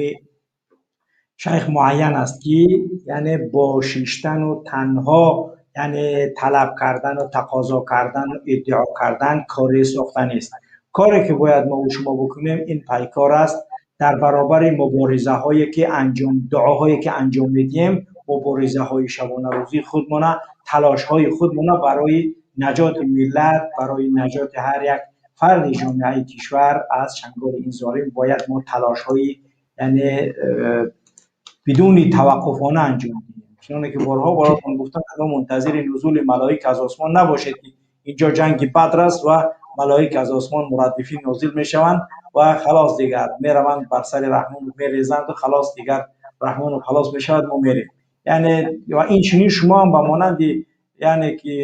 شیخ معین است که یعنی با شیشتن و تنها یعنی طلب کردن و تقاضا کردن و ادعا کردن کاری ساخته نیست. کاری که باید ما و شما بکنیم این پیکار است. در برابر مبارزه هایی که انجام، دعاهایی که انجام میدیم، مبارزه های شبانه روزی خودمانه، تلاش های خودمانه برای نجات ملت، برای نجات هر یک فرد جامعه کشور از چنگال این ظالم، باید ما تلاش های یعنی بدون توقفانه انجام بدیم. چنانه که بارها براتون گفتم، ما منتظر نزول ملائک از آسمان نباشید که اینجا جنگ بدر است و ملائک از آسمان مردفین نازل میشوند و خلاص دیگر میروند بر سر رحمان میریزند و خلاص دیگر Раҳмонов халос мешавад, мо мерем. Яъне ва инчунин шумо ҳам ба монанди, яъне ки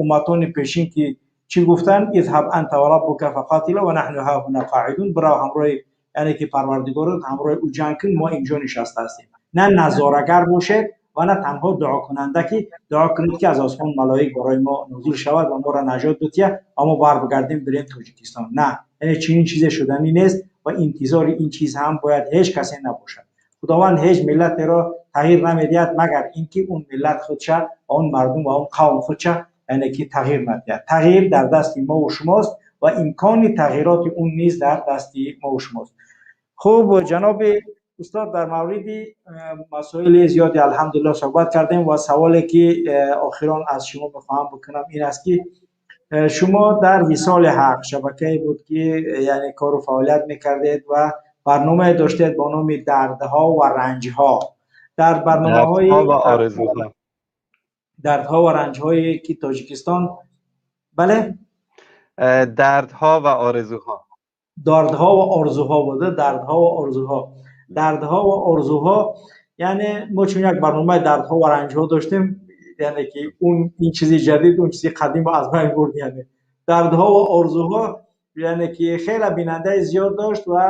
умматони пешин, ки чӣ гуфтанд: اذهب أنت وربك فقاتلا ونحن هاهنا قاعدون. Бирав ҳамроҳи, яъне ки Парвардигорат, ҳамроҳи ӯ ҷанг кун, мо инҷо нишаста ҳастем. На назорагар бошед ва на танҳо дуокунанда, ки дуо кунед, ки аз осмон малоик барои мо нозил шавад ва моро наҷот диҳад ва мо барбигардем, бирем Тоҷикистон. На, яъне чунин чизе шуданӣ нест ва интизори ин чиз ҳам бояд ҳеҷ касе набошад. Худованд ҳеҷ миллатеро тағйир намедиҳад, магар инки он миллат худша ва он мардум ва он қавм худша, яъне ки тағйир надиҳад. Тағйир дар дасти мо ва шумост ва имкони тағйироти он низ дар дасти мо ва шумост. Хуб, ҷаноби устод, дар мавриди масоили зиёде, алҳамдулиллоҳ, суҳбат кардем ва саволе ки охирон аз шумо мехоҳам бикунам, ин аст, ки шумо дар Висоли Ҳақ, шабакае буд, ки яъне кору фаъолият мекардед ва барномае доштед бо номи «Дардҳо ва ранҷҳо». Дар барномаҳои Дардҳо ва орзуҳо. Дардҳо ва ранҷҳое ки Тоҷикистон, бале? Дардҳо ва орзуҳо. Дардҳо ва орзуҳо буда, «Дардҳо ва орзуҳо», «Дардҳо ва орзуҳо». Яъне мо чун як барномаи «Дардҳо ва ранҷҳо» доштем, яъне ки он ин чизи ҷадид он чизи қадимро аз байн бурд. Яъне «Дардҳо ва орзуҳо», яъне ки хеле бинандаи зиёд дошт ва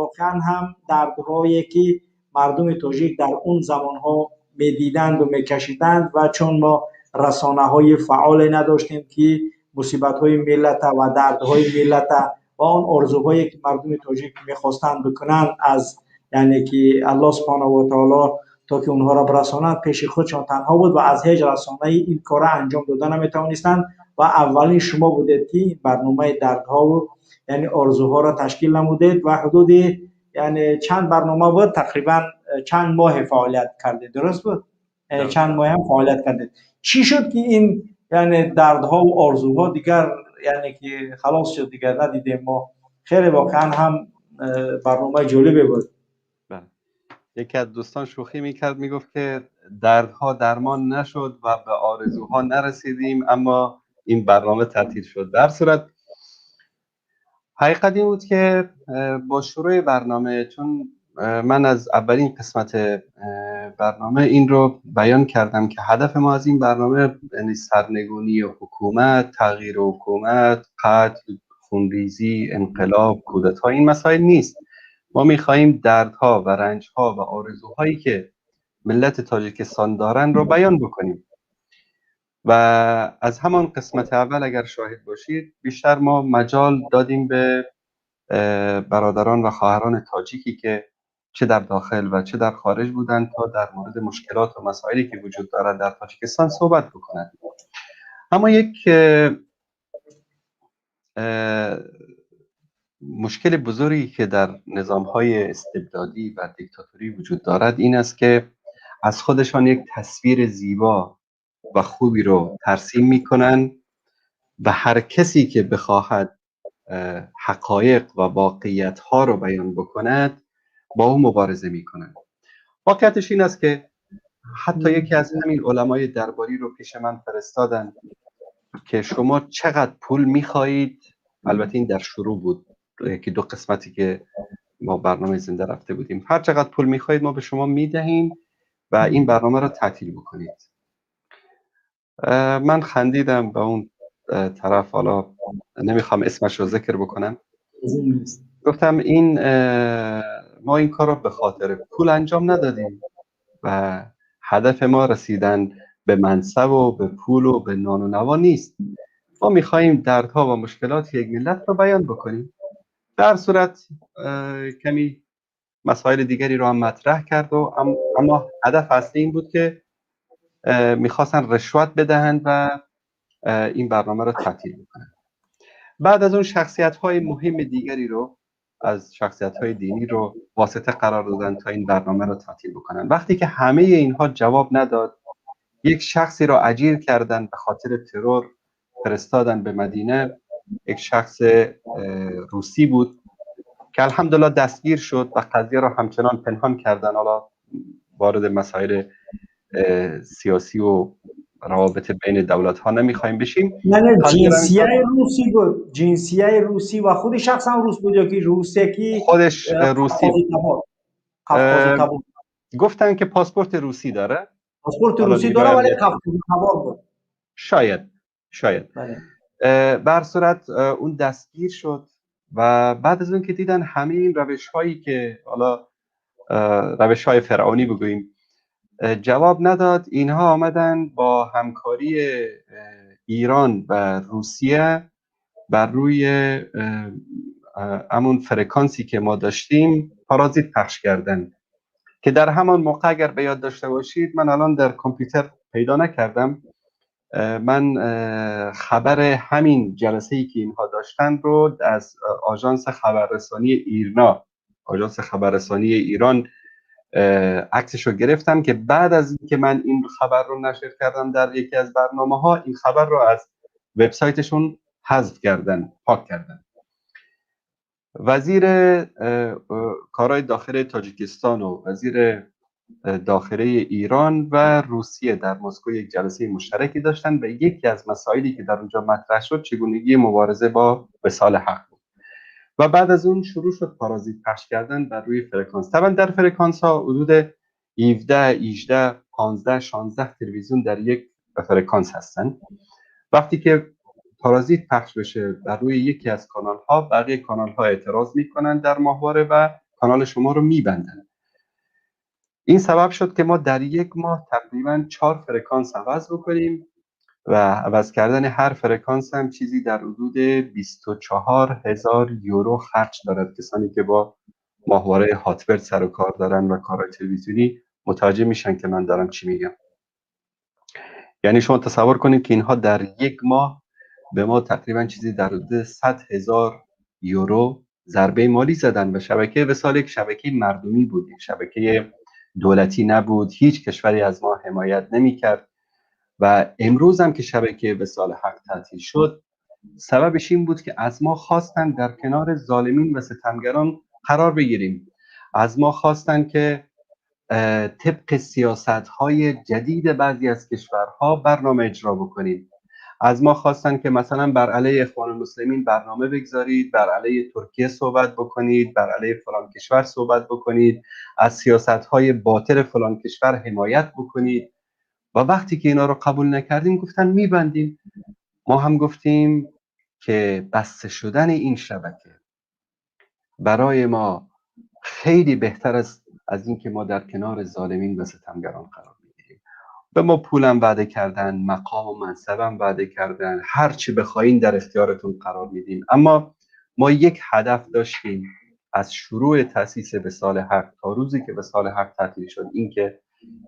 воқеан ҳам дардҳое ки мардуми тоҷик дар он замонҳо медиданду мекашиданд ва чун мо расонаҳои фаъоле надоштем, ки мусибатҳои миллата ва дардҳои миллата ва он орзуҳое ки мардуми тоҷик мехостанд бикунанд аз, яъне ки Аллоҳ субҳонаҳу ва таоло, то ки онҳоро бирасонанд, пеши худшон танҳо буд ва аз ҳеҷ расонаи ин кора анҷом дода наметавонистанд. Ва аввалин шумо будед, ки ин барномаи «Дардҳову, яъне орзуҳоро» ташкил намудед ва ҳудуди, яъне чанд барнома буд, тақрибан чанд моҳе фаъолият кардед, дуруст буд? Яъне чанд моҳ ҳам фаъолият кардед. Чӣ шуд, ки ин, яъне «Дардҳову орзуҳо» дигар, яъне ки халос шуд, дигар надидем мо? Хеле воқеан ҳам барномаи ҷолибе буд. یکی از دوستان شوخی میکرد، میگفت که دردها درمان نشد و به آرزوها نرسیدیم، اما این برنامه تعطیل شد. در صورت حقیقت این بود که با شروع برنامه، چون من از اولین قسمت برنامه این رو بیان کردم که هدف ما از این برنامه، یعنی سرنگونی حکومت، تغییر حکومت، قتل، خونریزی، انقلاب، کودتا، این مسائل نیست. ما میخواهیم دردها و رنجها و آرزوهایی که ملت تاجیکستان دارن رو بیان بکنیم و از همان قسمت اول اگر شاهد باشید، بیشتر ما مجال دادیم به برادران و خواهران تاجیکی که چه در داخل و چه در خارج بودند تا در مورد مشکلات و مسائلی که وجود دارد در تاجیکستان صحبت بکنند. اما یک مشکل بزرگی که در نظام‌های استبدادی و دیکتاتوری وجود دارد این است که از خودشان یک تصویر زیبا و خوبی رو ترسیم میکنن و هر کسی که بخواهد حقایق و واقعیت ها رو بیان بکند، با او مبارزه میکنند. واقعیتش این است که حتی یکی از همین علمای درباری رو پیش من فرستادن که شما چقدر پول میخواهید. البته این در شروع بود، یکی دو قسمتی که ما برنامه زنده رفته بودیم. هر چقدر پول میخواهید ما به شما میدهیم و این برنامه رو تعطیل بکنید. من خندیدم به اون طرف، حالا نمیخوام اسمش رو ذکر بکنم، گفتم این ما این کار رو به خاطر پول انجام ندادیم و هدف ما رسیدن به منصب و به پول و به نان و نوا نیست. ما میخواهیم دردها و مشکلات یک ملت رو بیان بکنیم. در صورت کمی مسائل دیگری رو هم مطرح کرد و اما هدف اصلی این بود که میخواستن رشوت بدهند و این برنامه رو تعطیل بکنن. بعد از اون شخصیت های مهم دیگری رو از شخصیت های دینی رو واسطه قرار دادن تا این برنامه رو تعطیل بکنن. وقتی که همه اینها جواب نداد، یک شخصی رو اجیر کردن، به خاطر ترور فرستادن به مدینه. یک شخص روسی بود که الحمدلله دستگیر شد و قضیه رو همچنان پنهان کردن. حالا وارد مسائل سیاسی و روابط بین دولت ها نمیخوایم بشیم. نه، جنسیه روسی بود، جنسیه روسی و خود شخص هم روس بود یا که روسی که خودش روسی. گفتن که پاسپورت روسی داره. پاسپورت روسی داره ولی قفقازی بود. شاید. بله. به صورت اون دستگیر شد و بعد از اون که دیدن همه این روش هایی که حالا روش های فرعونی بگوییم جواب نداد، اینها آمدن با همکاری ایران و روسیه بر روی همون فرکانسی که ما داشتیم پارازیت پخش کردن که در همان موقع اگر به یاد داشته باشید، من الان در کامپیوتر پیدا نکردم، من خبر همین جلسه ای که اینها داشتن رو از آژانس خبررسانی ایرنا، آژانس خبررسانی ایران عکسش رو گرفتم که بعد از اینکه من این خبر رو نشر کردم در یکی از برنامه ها، این خبر رو از وبسایتشون حذف کردن، پاک کردن. وزیر کارهای داخل تاجیکستان و وزیر داخله ایران و روسیه در مسکو یک جلسه مشترکی داشتن و یکی از مسائلی که در اونجا مطرح شد چگونگی مبارزه با وصال حق بود و بعد از اون شروع شد پارازیت پخش کردن بر روی فرکانس. طبعا در فرکانس ها حدود 17، 18، 15، 16 تلویزیون در یک فرکانس هستن. وقتی که پارازیت پخش بشه بر روی یکی از کانال ها، بقیه کانال ها اعتراض میکنن در ماهواره و کانال شما رو میبندن. این سبب شد که ما در یک ماه تقریبا 4 فرکانس عوض بکنیم و عوض کردن هر فرکانس هم چیزی در حدود 24,000 یورو خرج دارد. کسانی که با ماهواره هاتبرد سر و کار دارن و کارهای تلویزیونی متوجه میشن که من دارم چی میگم. یعنی شما تصور کنید که اینها در یک ماه به ما تقریبا چیزی در حدود 100,000 یورو ضربه مالی زدن و شبکه وصال یک شبکه مردمی بود، یک شبکه دولتی نبود، هیچ کشوری از ما حمایت نمی‌کرد و امروز هم که شبکه وصال حق تعطیل شد سببش این بود که از ما خواستن در کنار ظالمین و ستمگران قرار بگیریم، از ما خواستن که طبق سیاست‌های جدید بعضی از کشورها برنامه اجرا بکنیم، از ما خواستن که مثلا بر علیه اخوان المسلمین برنامه بگذارید، بر علیه ترکیه صحبت بکنید، بر علیه فلان کشور صحبت بکنید، از سیاست‌های باطل فلان کشور حمایت بکنید. و وقتی که اینا رو قبول نکردیم گفتن میبندیم. ما هم گفتیم که بسته شدن این شبکه برای ما خیلی بهتر است از اینکه ما در کنار ظالمین و ستمگران قرار بگیریم. به ما پولم وعده کردن، مقام و منصبم وعده کردن، هر چی بخواین در اختیارتون قرار میدیم. اما ما یک هدف داشتیم از شروع تأسیس وصال حق تا روزی که وصال حق تعطیل شد، این که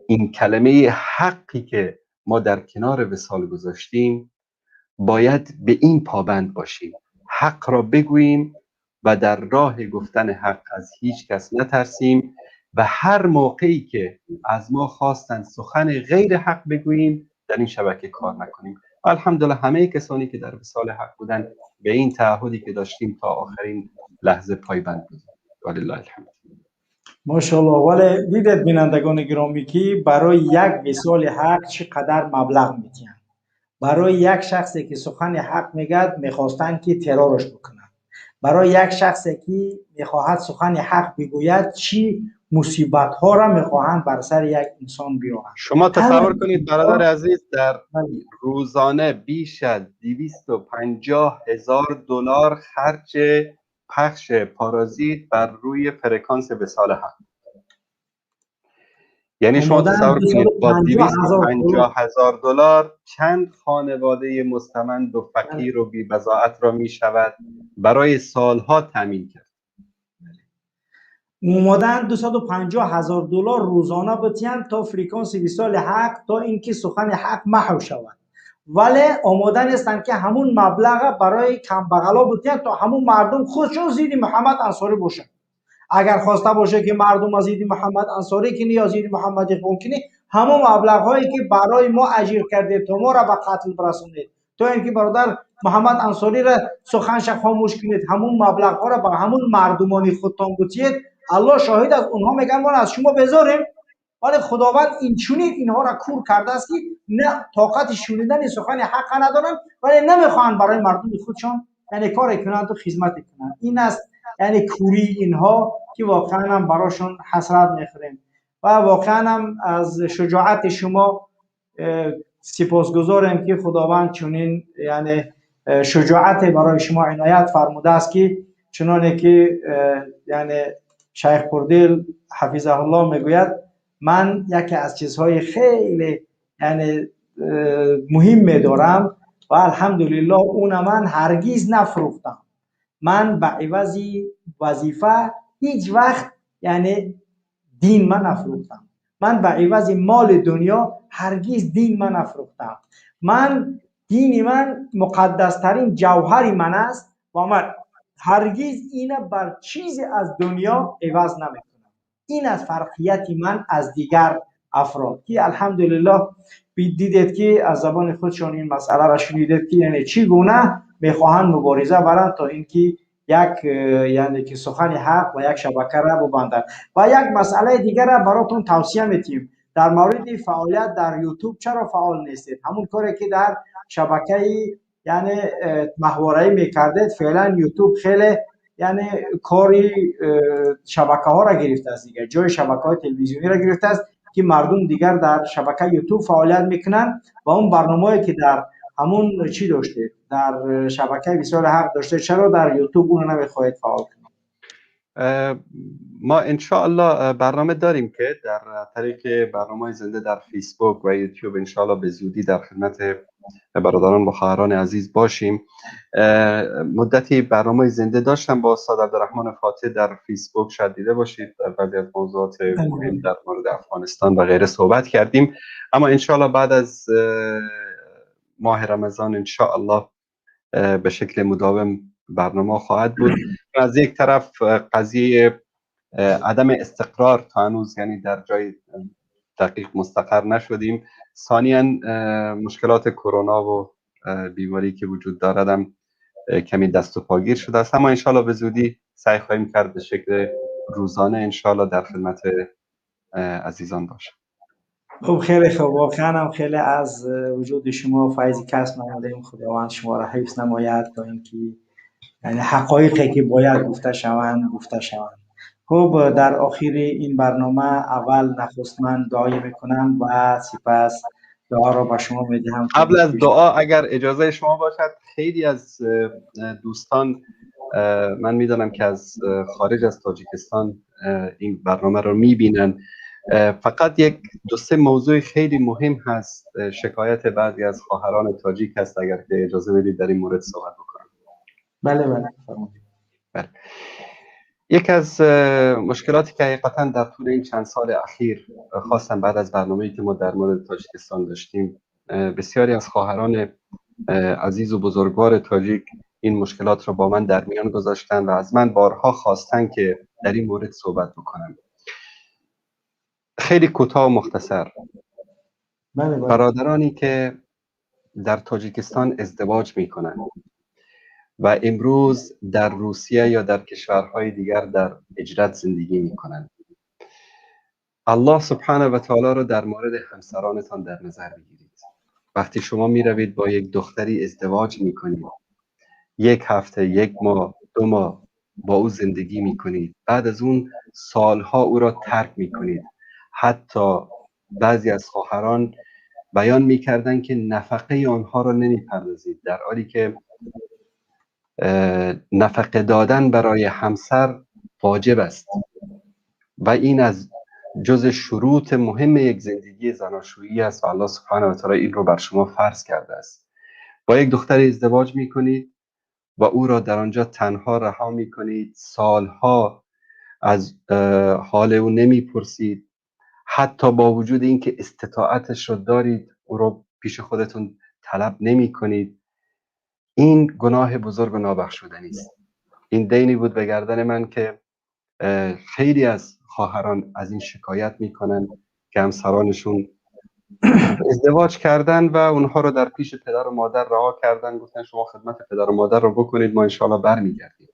این کلمه حقی که ما در کنار وصال گذاشتیم باید به این پابند باشیم، حق را بگوییم و در راه گفتن حق از هیچ کس نترسیم و هر موقعی که از ما خواستن سخن غیر حق بگوییم در این شبکه کار نکنیم. الحمدلله همه کسانی که در وصال حق بودن به این تعهدی که داشتیم تا آخرین لحظه پایبند بودیم. ولله الحمد. ماشاءالله. ولی دیدید بینندگان گرامی که برای یک وصال حق چقدر مبلغ میتین. برای یک شخصی که سخن حق میگد میخواستن که ترورش بکنن. برای یک شخصی که میخواهد سخن حق بگوید چی مصیبت ها را میخواهند بر سر یک انسان بیاورند. شما تصور کنید برادر عزیز، در روزانه بیش از 250,000 دلار خرج پخش پارازیت بر روی فرکانس وصال حق. یعنی شما تصور کنید با 250,000 دلار چند خانواده مستمند و فقیر و بی‌بضاعت را میشود برای سالها تامین کرد. اومدن 250,000 دلار روزانه بتین تا فرکانس وصال حق، تا اینکه سخن حق محو شود. ولی آماده نیستن که همون مبلغ برای کم بغلا بتین تا همون مردم خودشون زیر محمد انصاری باشن. اگر خواسته باشه که مردم از زیر محمد انصاری کنی یا زیر محمد اقبال کنی، همون مبلغ هایی که برای ما اجیر کرده تا ما را به قتل برسونید، تا اینکه برادر محمد انصاری را سخنش خاموش کنید، همون مبلغ ها را به همون مردمانی خودتان بتید. الله شاهد از اونها میگن ما از شما بذاریم، ولی خداوند این چنین اینها را کور کرده است که نه طاقت شنیدن سخن حق ندارن، ولی نمیخوان برای مردم خودشان یعنی کار کنند و خدمت کنند. این است یعنی کوری اینها که واقعا هم براشون حسرت میخوریم. و واقعا هم از شجاعت شما سپاسگزاریم که خداوند چنین یعنی شجاعت برای شما عنایت فرموده است که چنانه که یعنی شیخ پردل حفظه الله میگوید من یکی از چیزهای خیلی یعنی مهم میدارم و الحمدلله اون من هرگز نفروختم. من به عوض وظیفه هیچ وقت یعنی دین من نفروختم. من به عوض مال دنیا هرگز دین من نفروختم. من دین من مقدس ترین جوهر من است و من هرگز اینه بر چیزی از دنیا عوض نمیکنم. این از فرقیت من از دیگر افراد که الحمدلله دیدید که از زبان خودشون این مسئله را شنیدید که یعنی چگونه میخواهند مبارزه برند تا اینکه یک یعنی که سخن حق و یک شبکه را ببندند. و یک مسئله دیگر را براتون توصیه میتیم در مورد فعالیت در یوتیوب. چرا فعال نیستید؟ همون کاری که در شبکه یعنی ماهواره‌ای میکردید، فعلا یوتیوب خیلی یعنی کاری شبکه ها را گرفته است دیگه، جای شبکه های تلویزیونی را گرفته است که مردم دیگر در شبکه یوتیوب فعالیت میکنن و اون برنامه‌ای که در همون چی داشته در شبکه وصال حق داشته، چرا در یوتیوب اون رو نمیخواهید فعال کنید؟ ما انشاءالله برنامه داریم که در طریق برنامه زنده در فیسبوک و یوتیوب انشاءالله به زودی در خدمت برادران و خواهران عزیز باشیم. مدتی برنامه زنده داشتم با استاد عبدالرحمن فاتح در فیسبوک، شاید دیده باشید، در بعضی از موضوعات مهم در مورد افغانستان و غیره صحبت کردیم. اما انشاءالله بعد از ماه رمضان انشاءالله به شکل مداوم برنامه خواهد بود. از یک طرف قضیه عدم استقرار تا هنوز یعنی در جای دقیق مستقر نشدیم، ثانیا مشکلات کرونا و بیماری که وجود دارد هم کمی دست و پاگیر شده است. اما انشالله به زودی سعی خواهیم کرد به شکل روزانه انشالله در خدمت عزیزان باشم. خب خیلی خوب، واقعا هم خیلی از وجود شما فیض کسب نمودیم. خداوند شما را حفظ نماید تا اینکه یعنی حقایقی که باید گفته شوند گفته شوند. خب در آخر این برنامه اول نخست من دعای میکنم و سپس دعا را به شما میدهم. قبل از دعا اگر اجازه شما باشد، خیلی از دوستان من میدانم که از خارج از تاجیکستان این برنامه رو میبینن. فقط یک دو سه موضوع خیلی مهم هست، شکایت بعضی از خواهران تاجیک هست، اگر که اجازه بدید در این مورد صحبت بکنم. بله بله. بله. یکی از مشکلاتی که حقیقتا در طول این چند سال اخیر خواستم بعد از برنامه‌ای که ما در مورد تاجیکستان داشتیم، بسیاری از خواهران عزیز و بزرگوار تاجیک این مشکلات رو با من در میان گذاشتن و از من بارها خواستن که در این مورد صحبت بکنم. خیلی کوتاه و مختصر. بله بله. برادرانی که در تاجیکستان ازدواج میکنن و امروز در روسیه یا در کشورهای دیگر در هجرت زندگی میکنند، الله سبحانه و تعالی رو در مورد همسرانتان در نظر بگیرید. وقتی شما میروید با یک دختری ازدواج میکنید، یک هفته، یک ماه، 2 ماه با او زندگی میکنید، بعد از اون سالها او را ترک میکنید. حتی بعضی از خواهران بیان میکردن که نفقه آنها را نمیپردازید، در حالی که نفقه دادن برای همسر واجب است و این از جز شروط مهم یک زندگی زناشویی است و الله سبحانه و تعالی این رو بر شما فرض کرده است. با یک دختر ازدواج میکنید و او را در آنجا تنها رها میکنید، سالها از حال او نمیپرسید، حتی با وجود اینکه استطاعتش رو دارید او رو پیش خودتون طلب نمیکنید. این گناه بزرگ و نابخشودنی است. این دینی بود به گردن من که خیلی از خواهران از این شکایت میکنن که همسرانشون ازدواج کردن و اونها رو در پیش پدر و مادر رها کردن، گفتن شما خدمت پدر و مادر رو بکنید، ما انشاءالله برمیگردیم.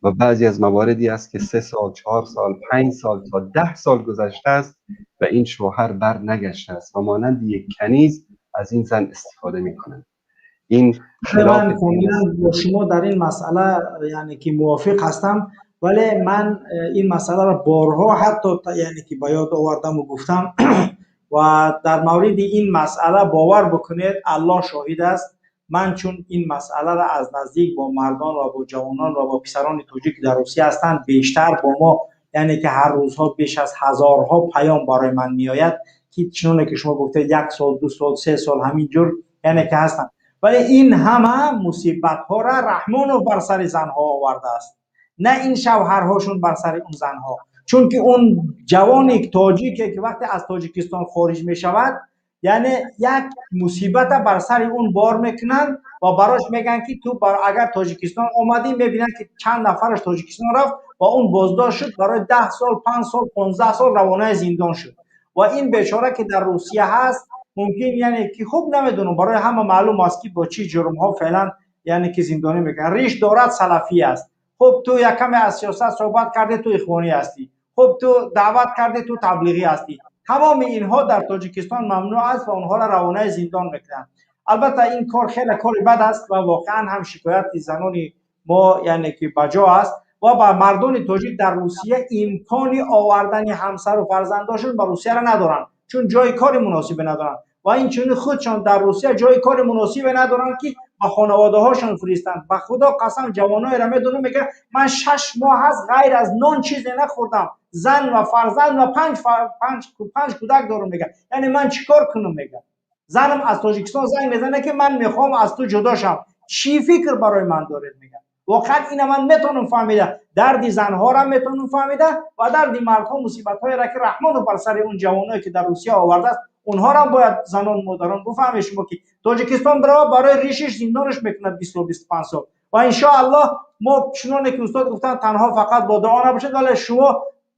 و بعضی از مواردی است که 3 سال، 4 سال، 5 سال تا 10 سال گذشته است و این شوهر بر نگشته است و مانند یک کنیز از این زن استفاده میکنند. این خلاف من کاملا با شما در این مسئله یعنی که موافق هستم. Вале ман ин масъаларо борҳо ҳатто яъне ки ба ёд овардам ва гуфтам ва дар мавриди ин масъала бовар бикунед, Аллоҳ шоҳид аст. Ман чун ин масъаларо аз наздик бо мардон ва бо ҷавонон ва бо писарони тоҷик ки дар Русия ҳастанд, бештар бо мо, яъне ки ҳар рӯзҳо беш аз ҳазорҳо паём барои ман меояд, ки чуноне ки шумо гуфтед, як сол, 2 сол, 3 сол ҳамин ҷур яъне ки ҳастанд. Вале ин ҳама мусибатҳоро Раҳмонов бар сари занҳо овардааст, на ин шавҳарҳошон бар сари он занҳо. Чунки он ҷавони тоҷике ки вақте аз Тоҷикистон хориҷ мешавад, яъне як мусибата бар сари он бор мекунанд ва барош мегӯянд, ки ту агар Тоҷикистон омадӣ, мебинанд, ки чанд нафараш Тоҷикистон рафт ва он боздошт шуд, барои 10 сол, 5 сол, 15 сол равонаи зиндон шуд. Ва ин бечора ки дар Русия ҳаст, мумкин, яъне ки хуб намедонам, барои ҳама маълум аст, ки бо чӣ ҷурмҳо феълан яъне ки зиндонӣ мекунанд. Риш дорад, салафӣ аст. Хуб, ту як каме аз сиёсат суҳбат кардӣ, ту ихвонӣ ҳастӣ. Хуб, ту даъват кардӣ, ту таблиғӣ ҳастӣ. Тамоми инҳо дар Тоҷикистон мамнӯъ аст ва онҳоро равонаи зиндон мекунанд. Албатта, ин кор хеле кори бад аст ва воқеан ҳам шикояти занони мо яъне ки баҷо аст ва ба мардони тоҷик дар Русия имкони овардани ҳамсару фарзандошон ба Русияро надоранд, чун ҷои кори муносибе надоранд ва инчунин худшон дар Русия ҷои кори муносибе надоранд, ки ба хонаводаҳошон фиристанд. Ба Худо қасам, ҷавоноеро медонам, мегӯяд: ман 6 моҳ аст ғайр аз нон чизе нахӯрдам, зан ва фарзанд ва панҷ кӯдак дорам, мегӯяд, яъне ман чӣ кор кунам? Мегӯяд, занам аз Тоҷикистон занг мезанад, ки ман мехоҳам аз ту ҷудо шавам, чӣ фикр барои ман доред? Мегӯяд. Воқеан ина ман метавонам фаҳмида, дарди занҳоро метавонам фаҳмида ва дарди мардҳо, мусибатҳоеро ки Раҳмонов бар сари он ҷавоное ки дар Русия овардааст, онҳоро бояд занон, модарон бифаҳмед шумо, ки Тоҷикистон бирава, барои ришиш зиндонаш мекунад 20 сол, 25 сол. Ва иншоаллоҳ мо, чуноне ки устод гуфтанд, танҳо фақат бо дуо набошед, вале шумо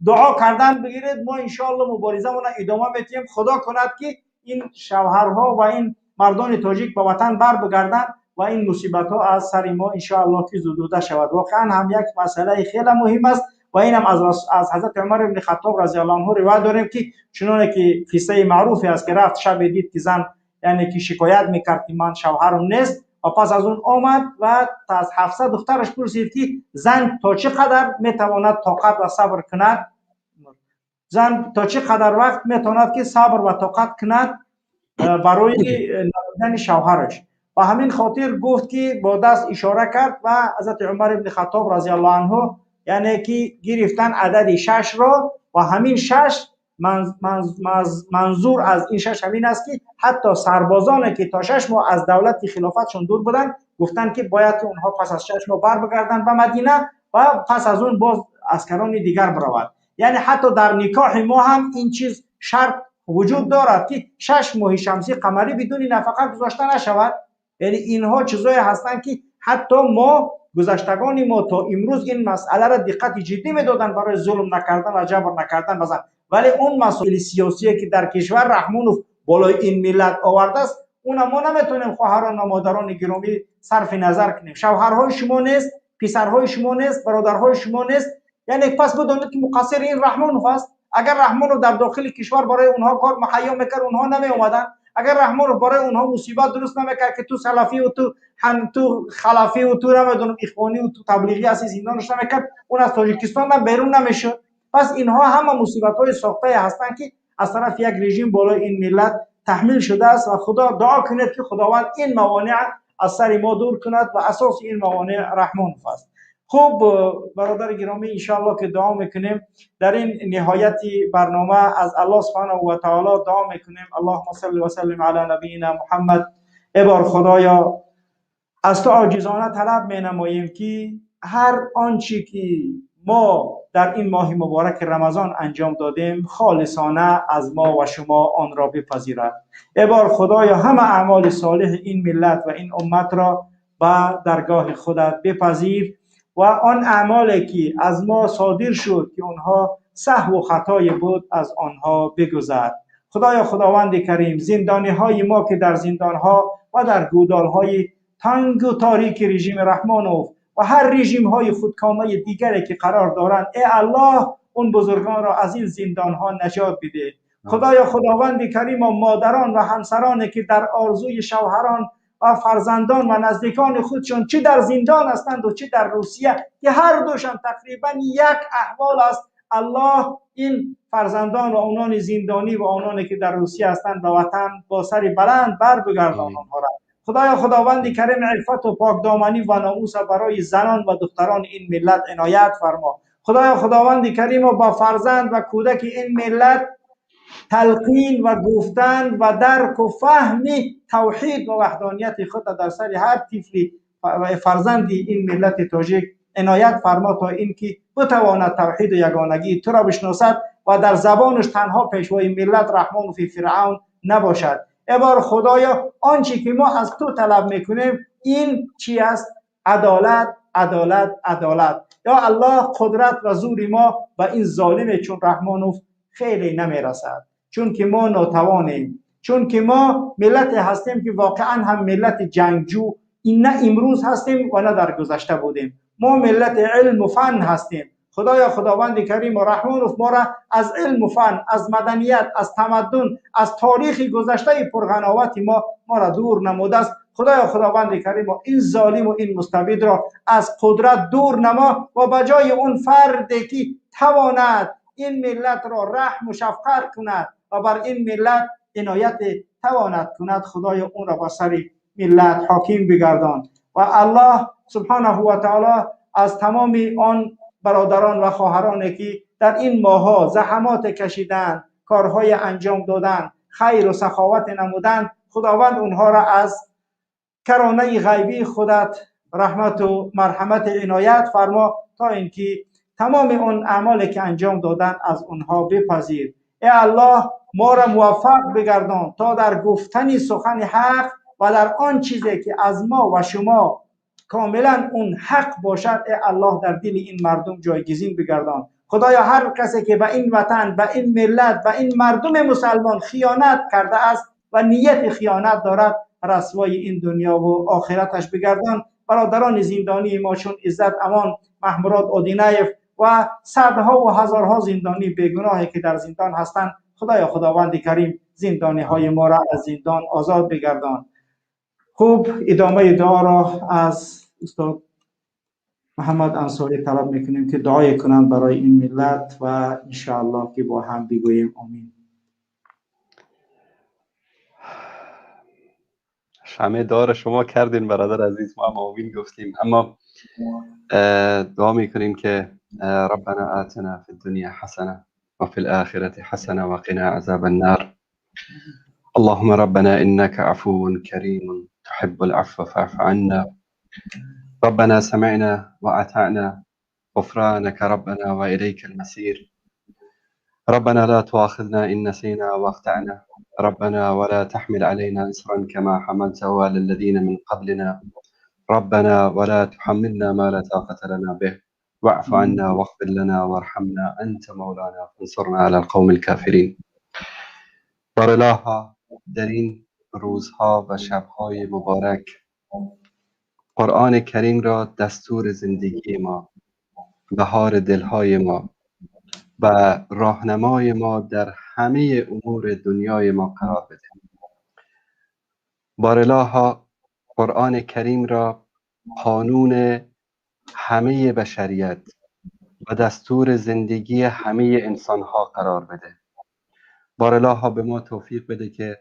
дуо кардан бигиред, мо иншоаллоҳ муборизамона идома медиҳем. Худо кунад, ки ин шавҳарҳо ва ин мардони тоҷик ба ватан бар бигарданд ва ин мусибатҳо аз сари мо иншоаллоҳ ки зудуда шавад. Воқеан ҳам як масъалаи хеле муҳим аст ва инам аз ҳазрати Умар ибни Хаттоб разияллоҳу анҳу ривоят дорем, ки чуноне ки қиссаи маъруфе аст, ки рафт, шабе дид, ки зан яъне ки шикоят мекард, ки ман шавҳарам нест, ва пас аз он омад ва аз Ҳафса духтараш пурсид, ки зан то чӣ қадар метавонад тоқат ва сабр кунад, зан то чӣ қадар вақт метавонад ки сабр ва тоқат кунад барои набудани шавҳараш. Ба ҳамин хотир гуфт, ки бо даст ишора кард ва ҳазрати Умар ибни Хаттоб разияллоҳу анҳу яъне ки гирифтан адади шашро ва ҳамин шаш, манзур аз ин шаш ҳамин аст, ки ҳатто сарбозоне ки то 6 моҳ аз давлати хилофатшон дур буданд, гуфтанд, ки бояд ки онҳо пас аз 6 моҳ барбигарданд ба Мадина ва пас аз он боз аскарони дигар биравад. Яъне ҳатто дар никоҳи мо ҳам ин чиз шарт вуҷуд дорад, ки 6 моҳи шамсӣ қамарӣ бидуни нафақа гузошта нашавад. Яъне инҳо чизое ҳастанд, ки ҳатто мо, гузаштагони мо то имрӯз ин масъаларо диққати ҷиддӣ медоданд барои зулм накардан ва ҷабр накардан ба зан. Вале он масоили сиёсие ки дар кишвар Раҳмонов болои ин миллат овардааст, уна мо наметавонем, хоҳарон ва модарони гиромӣ, сарфи назар кунем. Шавҳарҳои шумо нест, писарҳои шумо нест, бародарҳои шумо нест, яъне пас бидонед, ки муқассири ин Раҳмонов аст. Агар Раҳмонов дар дохили кишвар барои онҳо кор муҳайё мекард, онҳо намеомаданд. Агар Раҳмонов барои онҳо мусибат дуруст намекард, ки ту салафию ту халафию ту намедонам ихвонию ту таблиғӣ ҳасти, зиндонаш намекард, он аз Тоҷикистон берун намешуд. Пас инҳо ҳама мусибатҳои сохтае ҳастанд, ки аз тарафи як режим болои ин миллат таҳмил шудааст. Ва Худо дуо кунед, ки Худованд ин мавонеъ аз сари мо дур кунад ва асоси ин мавонеъ Раҳмонов аст. Хуб, бародари гиромӣ, иншоаллоҳ ки дуо мекунем дар ин ниҳояти барнома, аз Аллоҳ субҳанаҳу ва таоло дуо мекунем. Аллоҳума салли ва саллим ала набиина Муҳаммад. Э бор Худоё, аз ту оҷизона талаб менамоем, ки ҳар он чӣ ки мо дар ин моҳи мубораки Рамазон анҷом додем, холисона аз мо ва шумо онро бипазирад. Э бор Худоё, ҳама аъмоли солиҳи ин миллат ва ин умматро ба даргоҳи худат бипазир ва он аъмоле ки аз мо содир шуд, ки онҳо саҳву хатое буд, аз онҳо бигузар. Худоё, Худованди Карим, зиндониҳои мо ки дар зиндонҳо ва дар гудолҳои тангу торики режими Раҳмонов ва ҳар режимҳои худкомаи дигаре ки қарор доранд, э Аллоҳ, он бузургонро аз ин зиндонҳо наҷот биде. Худоё, Худованди Каримо, модарон ва ҳамсароне ки дар орзуи шавҳарон و فرزندان و نزدیکان خودشان چه در زندان هستند و چه در روسیه که هر دوشان تقریبا یک احوال است. الله این فرزندان و آنان زندانی و آنانی که در روسیه هستند به وطن با سر بلند بر بگردان آنها را. خدایا خداوند کریم عفت و پاکدامنی و ناموس برای زنان و دختران این ملت عنایت فرما. خدایا خداوند کریم با فرزند و کودک این ملت تلقین و گفتن و درک و فهم توحید و وحدانیت خود در سر هر طفلی و فرزندی این ملت تاجیک عنایت فرما تا اینکه بتواند توحید و یگانگی تو را بشناسد و در زبانش تنها پیشوای ملت رحمان فی فرعون نباشد. ای بار خدایا آنچه که ما از تو طلب میکنیم این چی است؟ عدالت، عدالت، عدالت. یا الله قدرت و زور ما و این ظالم چون رحمانوف خیلی نمیرسد، چون که ما ناتوانیم، چون که ما ملت هستیم که واقعا هم ملت جنگجو این نه امروز هستیم و نه در گذشته بودیم. ما ملت علم و فن هستیم. خدایا خداوند کریم و رحمانوف ما را از علم و فن، از مدنیت، از تمدن، از تاریخ گذشته پرغناوت ما را دور نموده است. خدایا خداوند کریم و این ظالم و این مستبد را از قدرت دور نما و به جای اون فردی که تواند این ملت را رحم و شفقت کند و بر این ملت عنایت تواند کند، خدای اون را بر سر ملت حاکم بگردان. و الله سبحانه و تعالی از تمام آن برادران و خواهرانی که در این ماه‌ها زحمات کشیدن، کارهای انجام دادن، خیر و سخاوت نمودن، خداوند اونها را از کرانه غیبی خودت رحمت و مرحمت عنایت فرما تا اینکه تمام اون اعمالی که انجام دادن از اونها بپذیر. ای الله ما را موفق بگردان تا در گفتن سخن حق و در آن چیزی که از ما و شما کاملا اون حق باشد، ای الله در دل این مردم جایگزین بگردان. خدایا هر کسی که به این وطن، به این ملت، به این مردم مسلمان خیانت کرده است و نیت خیانت دارد، رسوای این دنیا و آخرتش بگردان. برادران زندانی ما چون عزت امان، محمراد اودینایف و صدها و هزارها زندانی بیگناهی که در زندان هستند، خدایا خداوند کریم زندانی های ما را از زندان آزاد بگردان. خوب ادامه دعا را از استاد محمد انصاری طلب میکنیم که دعای کنند برای این ملت و انشاءالله که با هم بگوییم آمین. شمع دار شما کردین برادر عزیز، ما هم آمین گفتیم. اما دعا میکنیم که ربنا آتنا فی الدنیا حسنه و فی الآخرة حسنه و قنا عذاب النار. اللهم ربنا إنك عفو كريم تحب العفو فاعف عنا. ربنا سمعنا وأطعنا غفرانك ربنا وإليك المصير. ربنا لا تؤاخذنا إن نسينا وأخطأنا. ربنا ولا تحمل علينا إصرا كما حملته على الذين من قبلنا. ربنا ولا تحملنا ما لا طاقة لنا به واعف عنا واغفر لنا وارحمنا أنت مولانا فانصرنا على القوم الكافرين. بارالله در این روزها و شب‌های مبارک قرآن کریم را دستور زندگی ما، بهار دلهای ما و راهنمای ما در همه امور دنیای ما قرار بده. بارالله قرآن کریم را قانون همه بشریت و دستور زندگی همه انسانها قرار بده. بارالله به ما توفیق بده که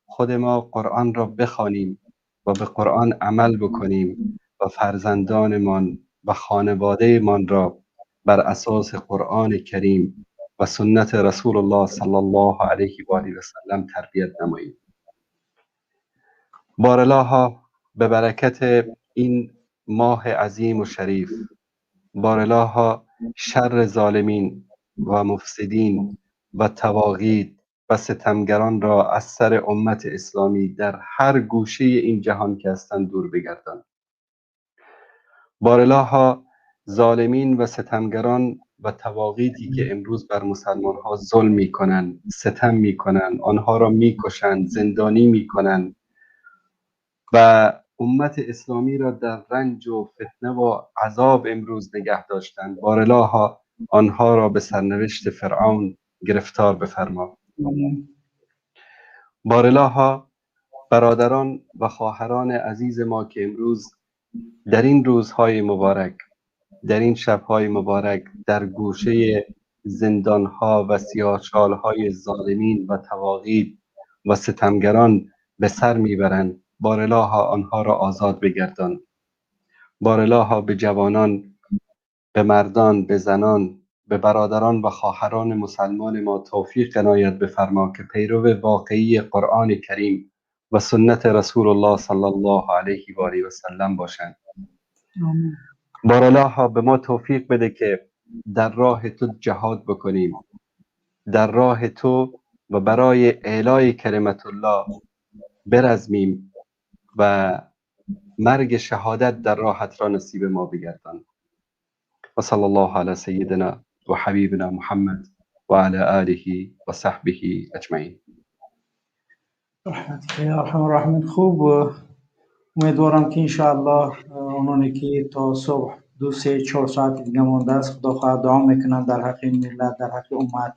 خود ما قرآن را بخوانیم و به قرآن عمل بکنیم و فرزندانمان و خانوادهمان را بر اساس قرآن کریم و سنت رسول الله صلی الله علیه و آله و سلم تربیت نماییم. بارالله به برکت این ماه عظیم و شریف، بارالله شر ظالمین و مفسدین و طواغیت و ستمگران را از سر امت اسلامی در هر گوشه این جهان که هستند دور بگردان. بارالله ظالمین و ستمگران و طواغیتی که امروز بر مسلمان ها ظلم میکنند، ستم میکنند، آنها را میکشند، زندانی میکنند و امت اسلامی را در رنج و فتنه و عذاب امروز نگه داشتند، بارالله آنها را به سرنوشت فرعون گرفتار بفرما. بارالله برادران و خواهران عزیز ما که امروز در این روزهای مبارک، در این شبهای مبارک، در گوشه زندانها و سیاهچالهای ظالمین و طواغیت و ستمگران به سر میبرند، بارالها آنها را آزاد بگردان. بارالها به جوانان، به مردان، به زنان، به برادران و خواهران مسلمان ما توفیق عنایت بفرما که پیرو واقعی قرآن کریم و سنت رسول الله صلی الله علیه و آله و سلم باشند. بارالها به ما توفیق بده که در راه تو جهاد بکنیم، در راه تو و برای اعلای کلمت الله برزمیم و مرگ شهادت در راهت را نصیب ما بگردان. و صلی الله علی سیدنا و حبیبنا محمد و علی آله و صحبه اجمعین. رحمتک یا ارحم الراحمین. خوب، امیدوارم که انشاءالله اونانی که تا صبح 2 3 4 ساعت دیگه مانده است، خدا خواهد دعا میکنن در حق این ملت، در حق امت،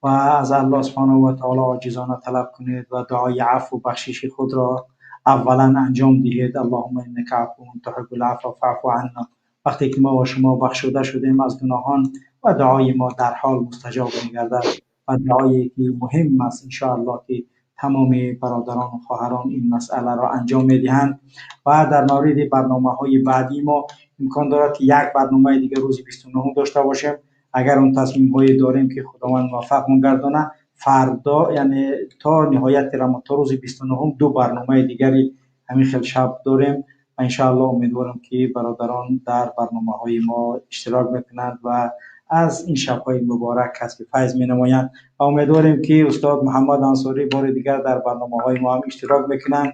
و از الله سبحانه و تعالی عاجزانه طلب کنید و دعای عفو و بخشش خود را اولا انجام دهید. اللهم انک عفو تحب العفو فاعف عنا. وقتی که ما و شما بخشوده شدیم از گناهان و دعای ما در حال مستجاب میگردد و دعایی که مهم است انشاءالله که تمام برادران و خواهران این مسئله را انجام میدهند. و در مورد برنامه های بعدی ما امکان دارد که یک برنامه دیگه روز 29 داشته باشیم. اگر اون تصمیم های داریم که خداوند موفق گردانه، فردا یعنی تا نهایت رمضان، تا روز 29، دو برنامه دیگری همین خیل شب داریم و انشاءالله امیدوارم که برادران در برنامه های ما اشتراک میکنند و از این شب‌های مبارک کسب فیض می‌نمایند. و امیدواریم که استاد محمد انصاری بار دیگر در برنامه های ما هم اشتراک میکنند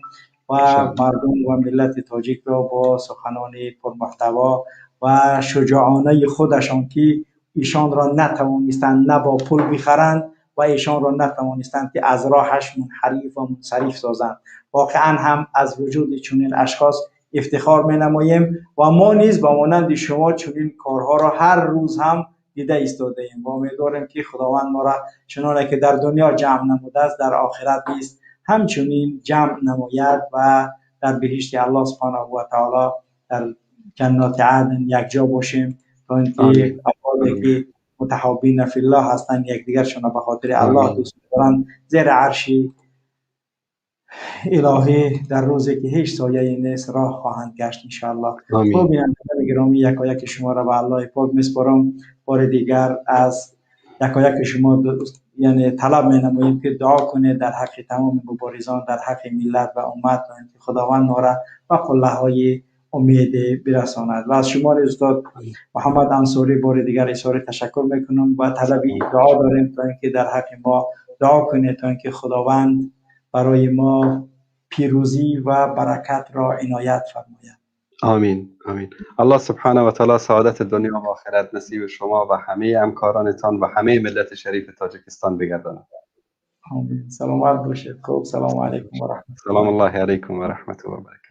و مردم و ملت تاجیک را با سخنان پرمحتوا و شجاعانه خودشان که ایشان را نتوانستند نه با پول بخرند و ایشان را نتوانستند که از راهش منحرف و منصرف سازند. واقعا هم از وجود چنین اشخاص افتخار می نماییم و ما نیز با مانند شما چنین کارها را هر روز هم دیده ایستاده ایم و امیدواریم که خداوند ما را چنانه که در دنیا جمع نموده است، در آخرت نیز همچنین جمع نماید و در بهشت الله سبحانه و تعالی در جنات عدن یک جا باشیم، تا اینکه افرادی که متحابین فی الله هستند، یکدیگرشان به خاطر الله دوست دارند، زیر عرش الهی در روزی که هیچ سایه نیست راه خواهند گشت انشاءالله. خب بینندگان گرامی، یکایک شما را به الله پاک میسپارم. بار دیگر از یکایک شما یعنی طلب می نماییم که دعا کنید در حق تمام مبارزان، در حق ملت و امت، تا اینکه خداوند ما را به قله های امید برساند. و از شما استاد محمد انصاری بار دیگر اظهار تشکر میکنم و طلب دعا داریم تا اینکه در حق ما دعا کنید، تا اینکه خداوند برای ما پیروزی و برکت را عنایت فرماید. آمین آمین. الله سبحانه و تعالی سعادت دنیا و آخرت نصیب شما و همه همکارانتان و همه ملت شریف تاجیکستان بگرداند. آمین. سلامت باشید. خب، سلام علیکم و رحمت سلام الله علیکم و رحمت و برکاته.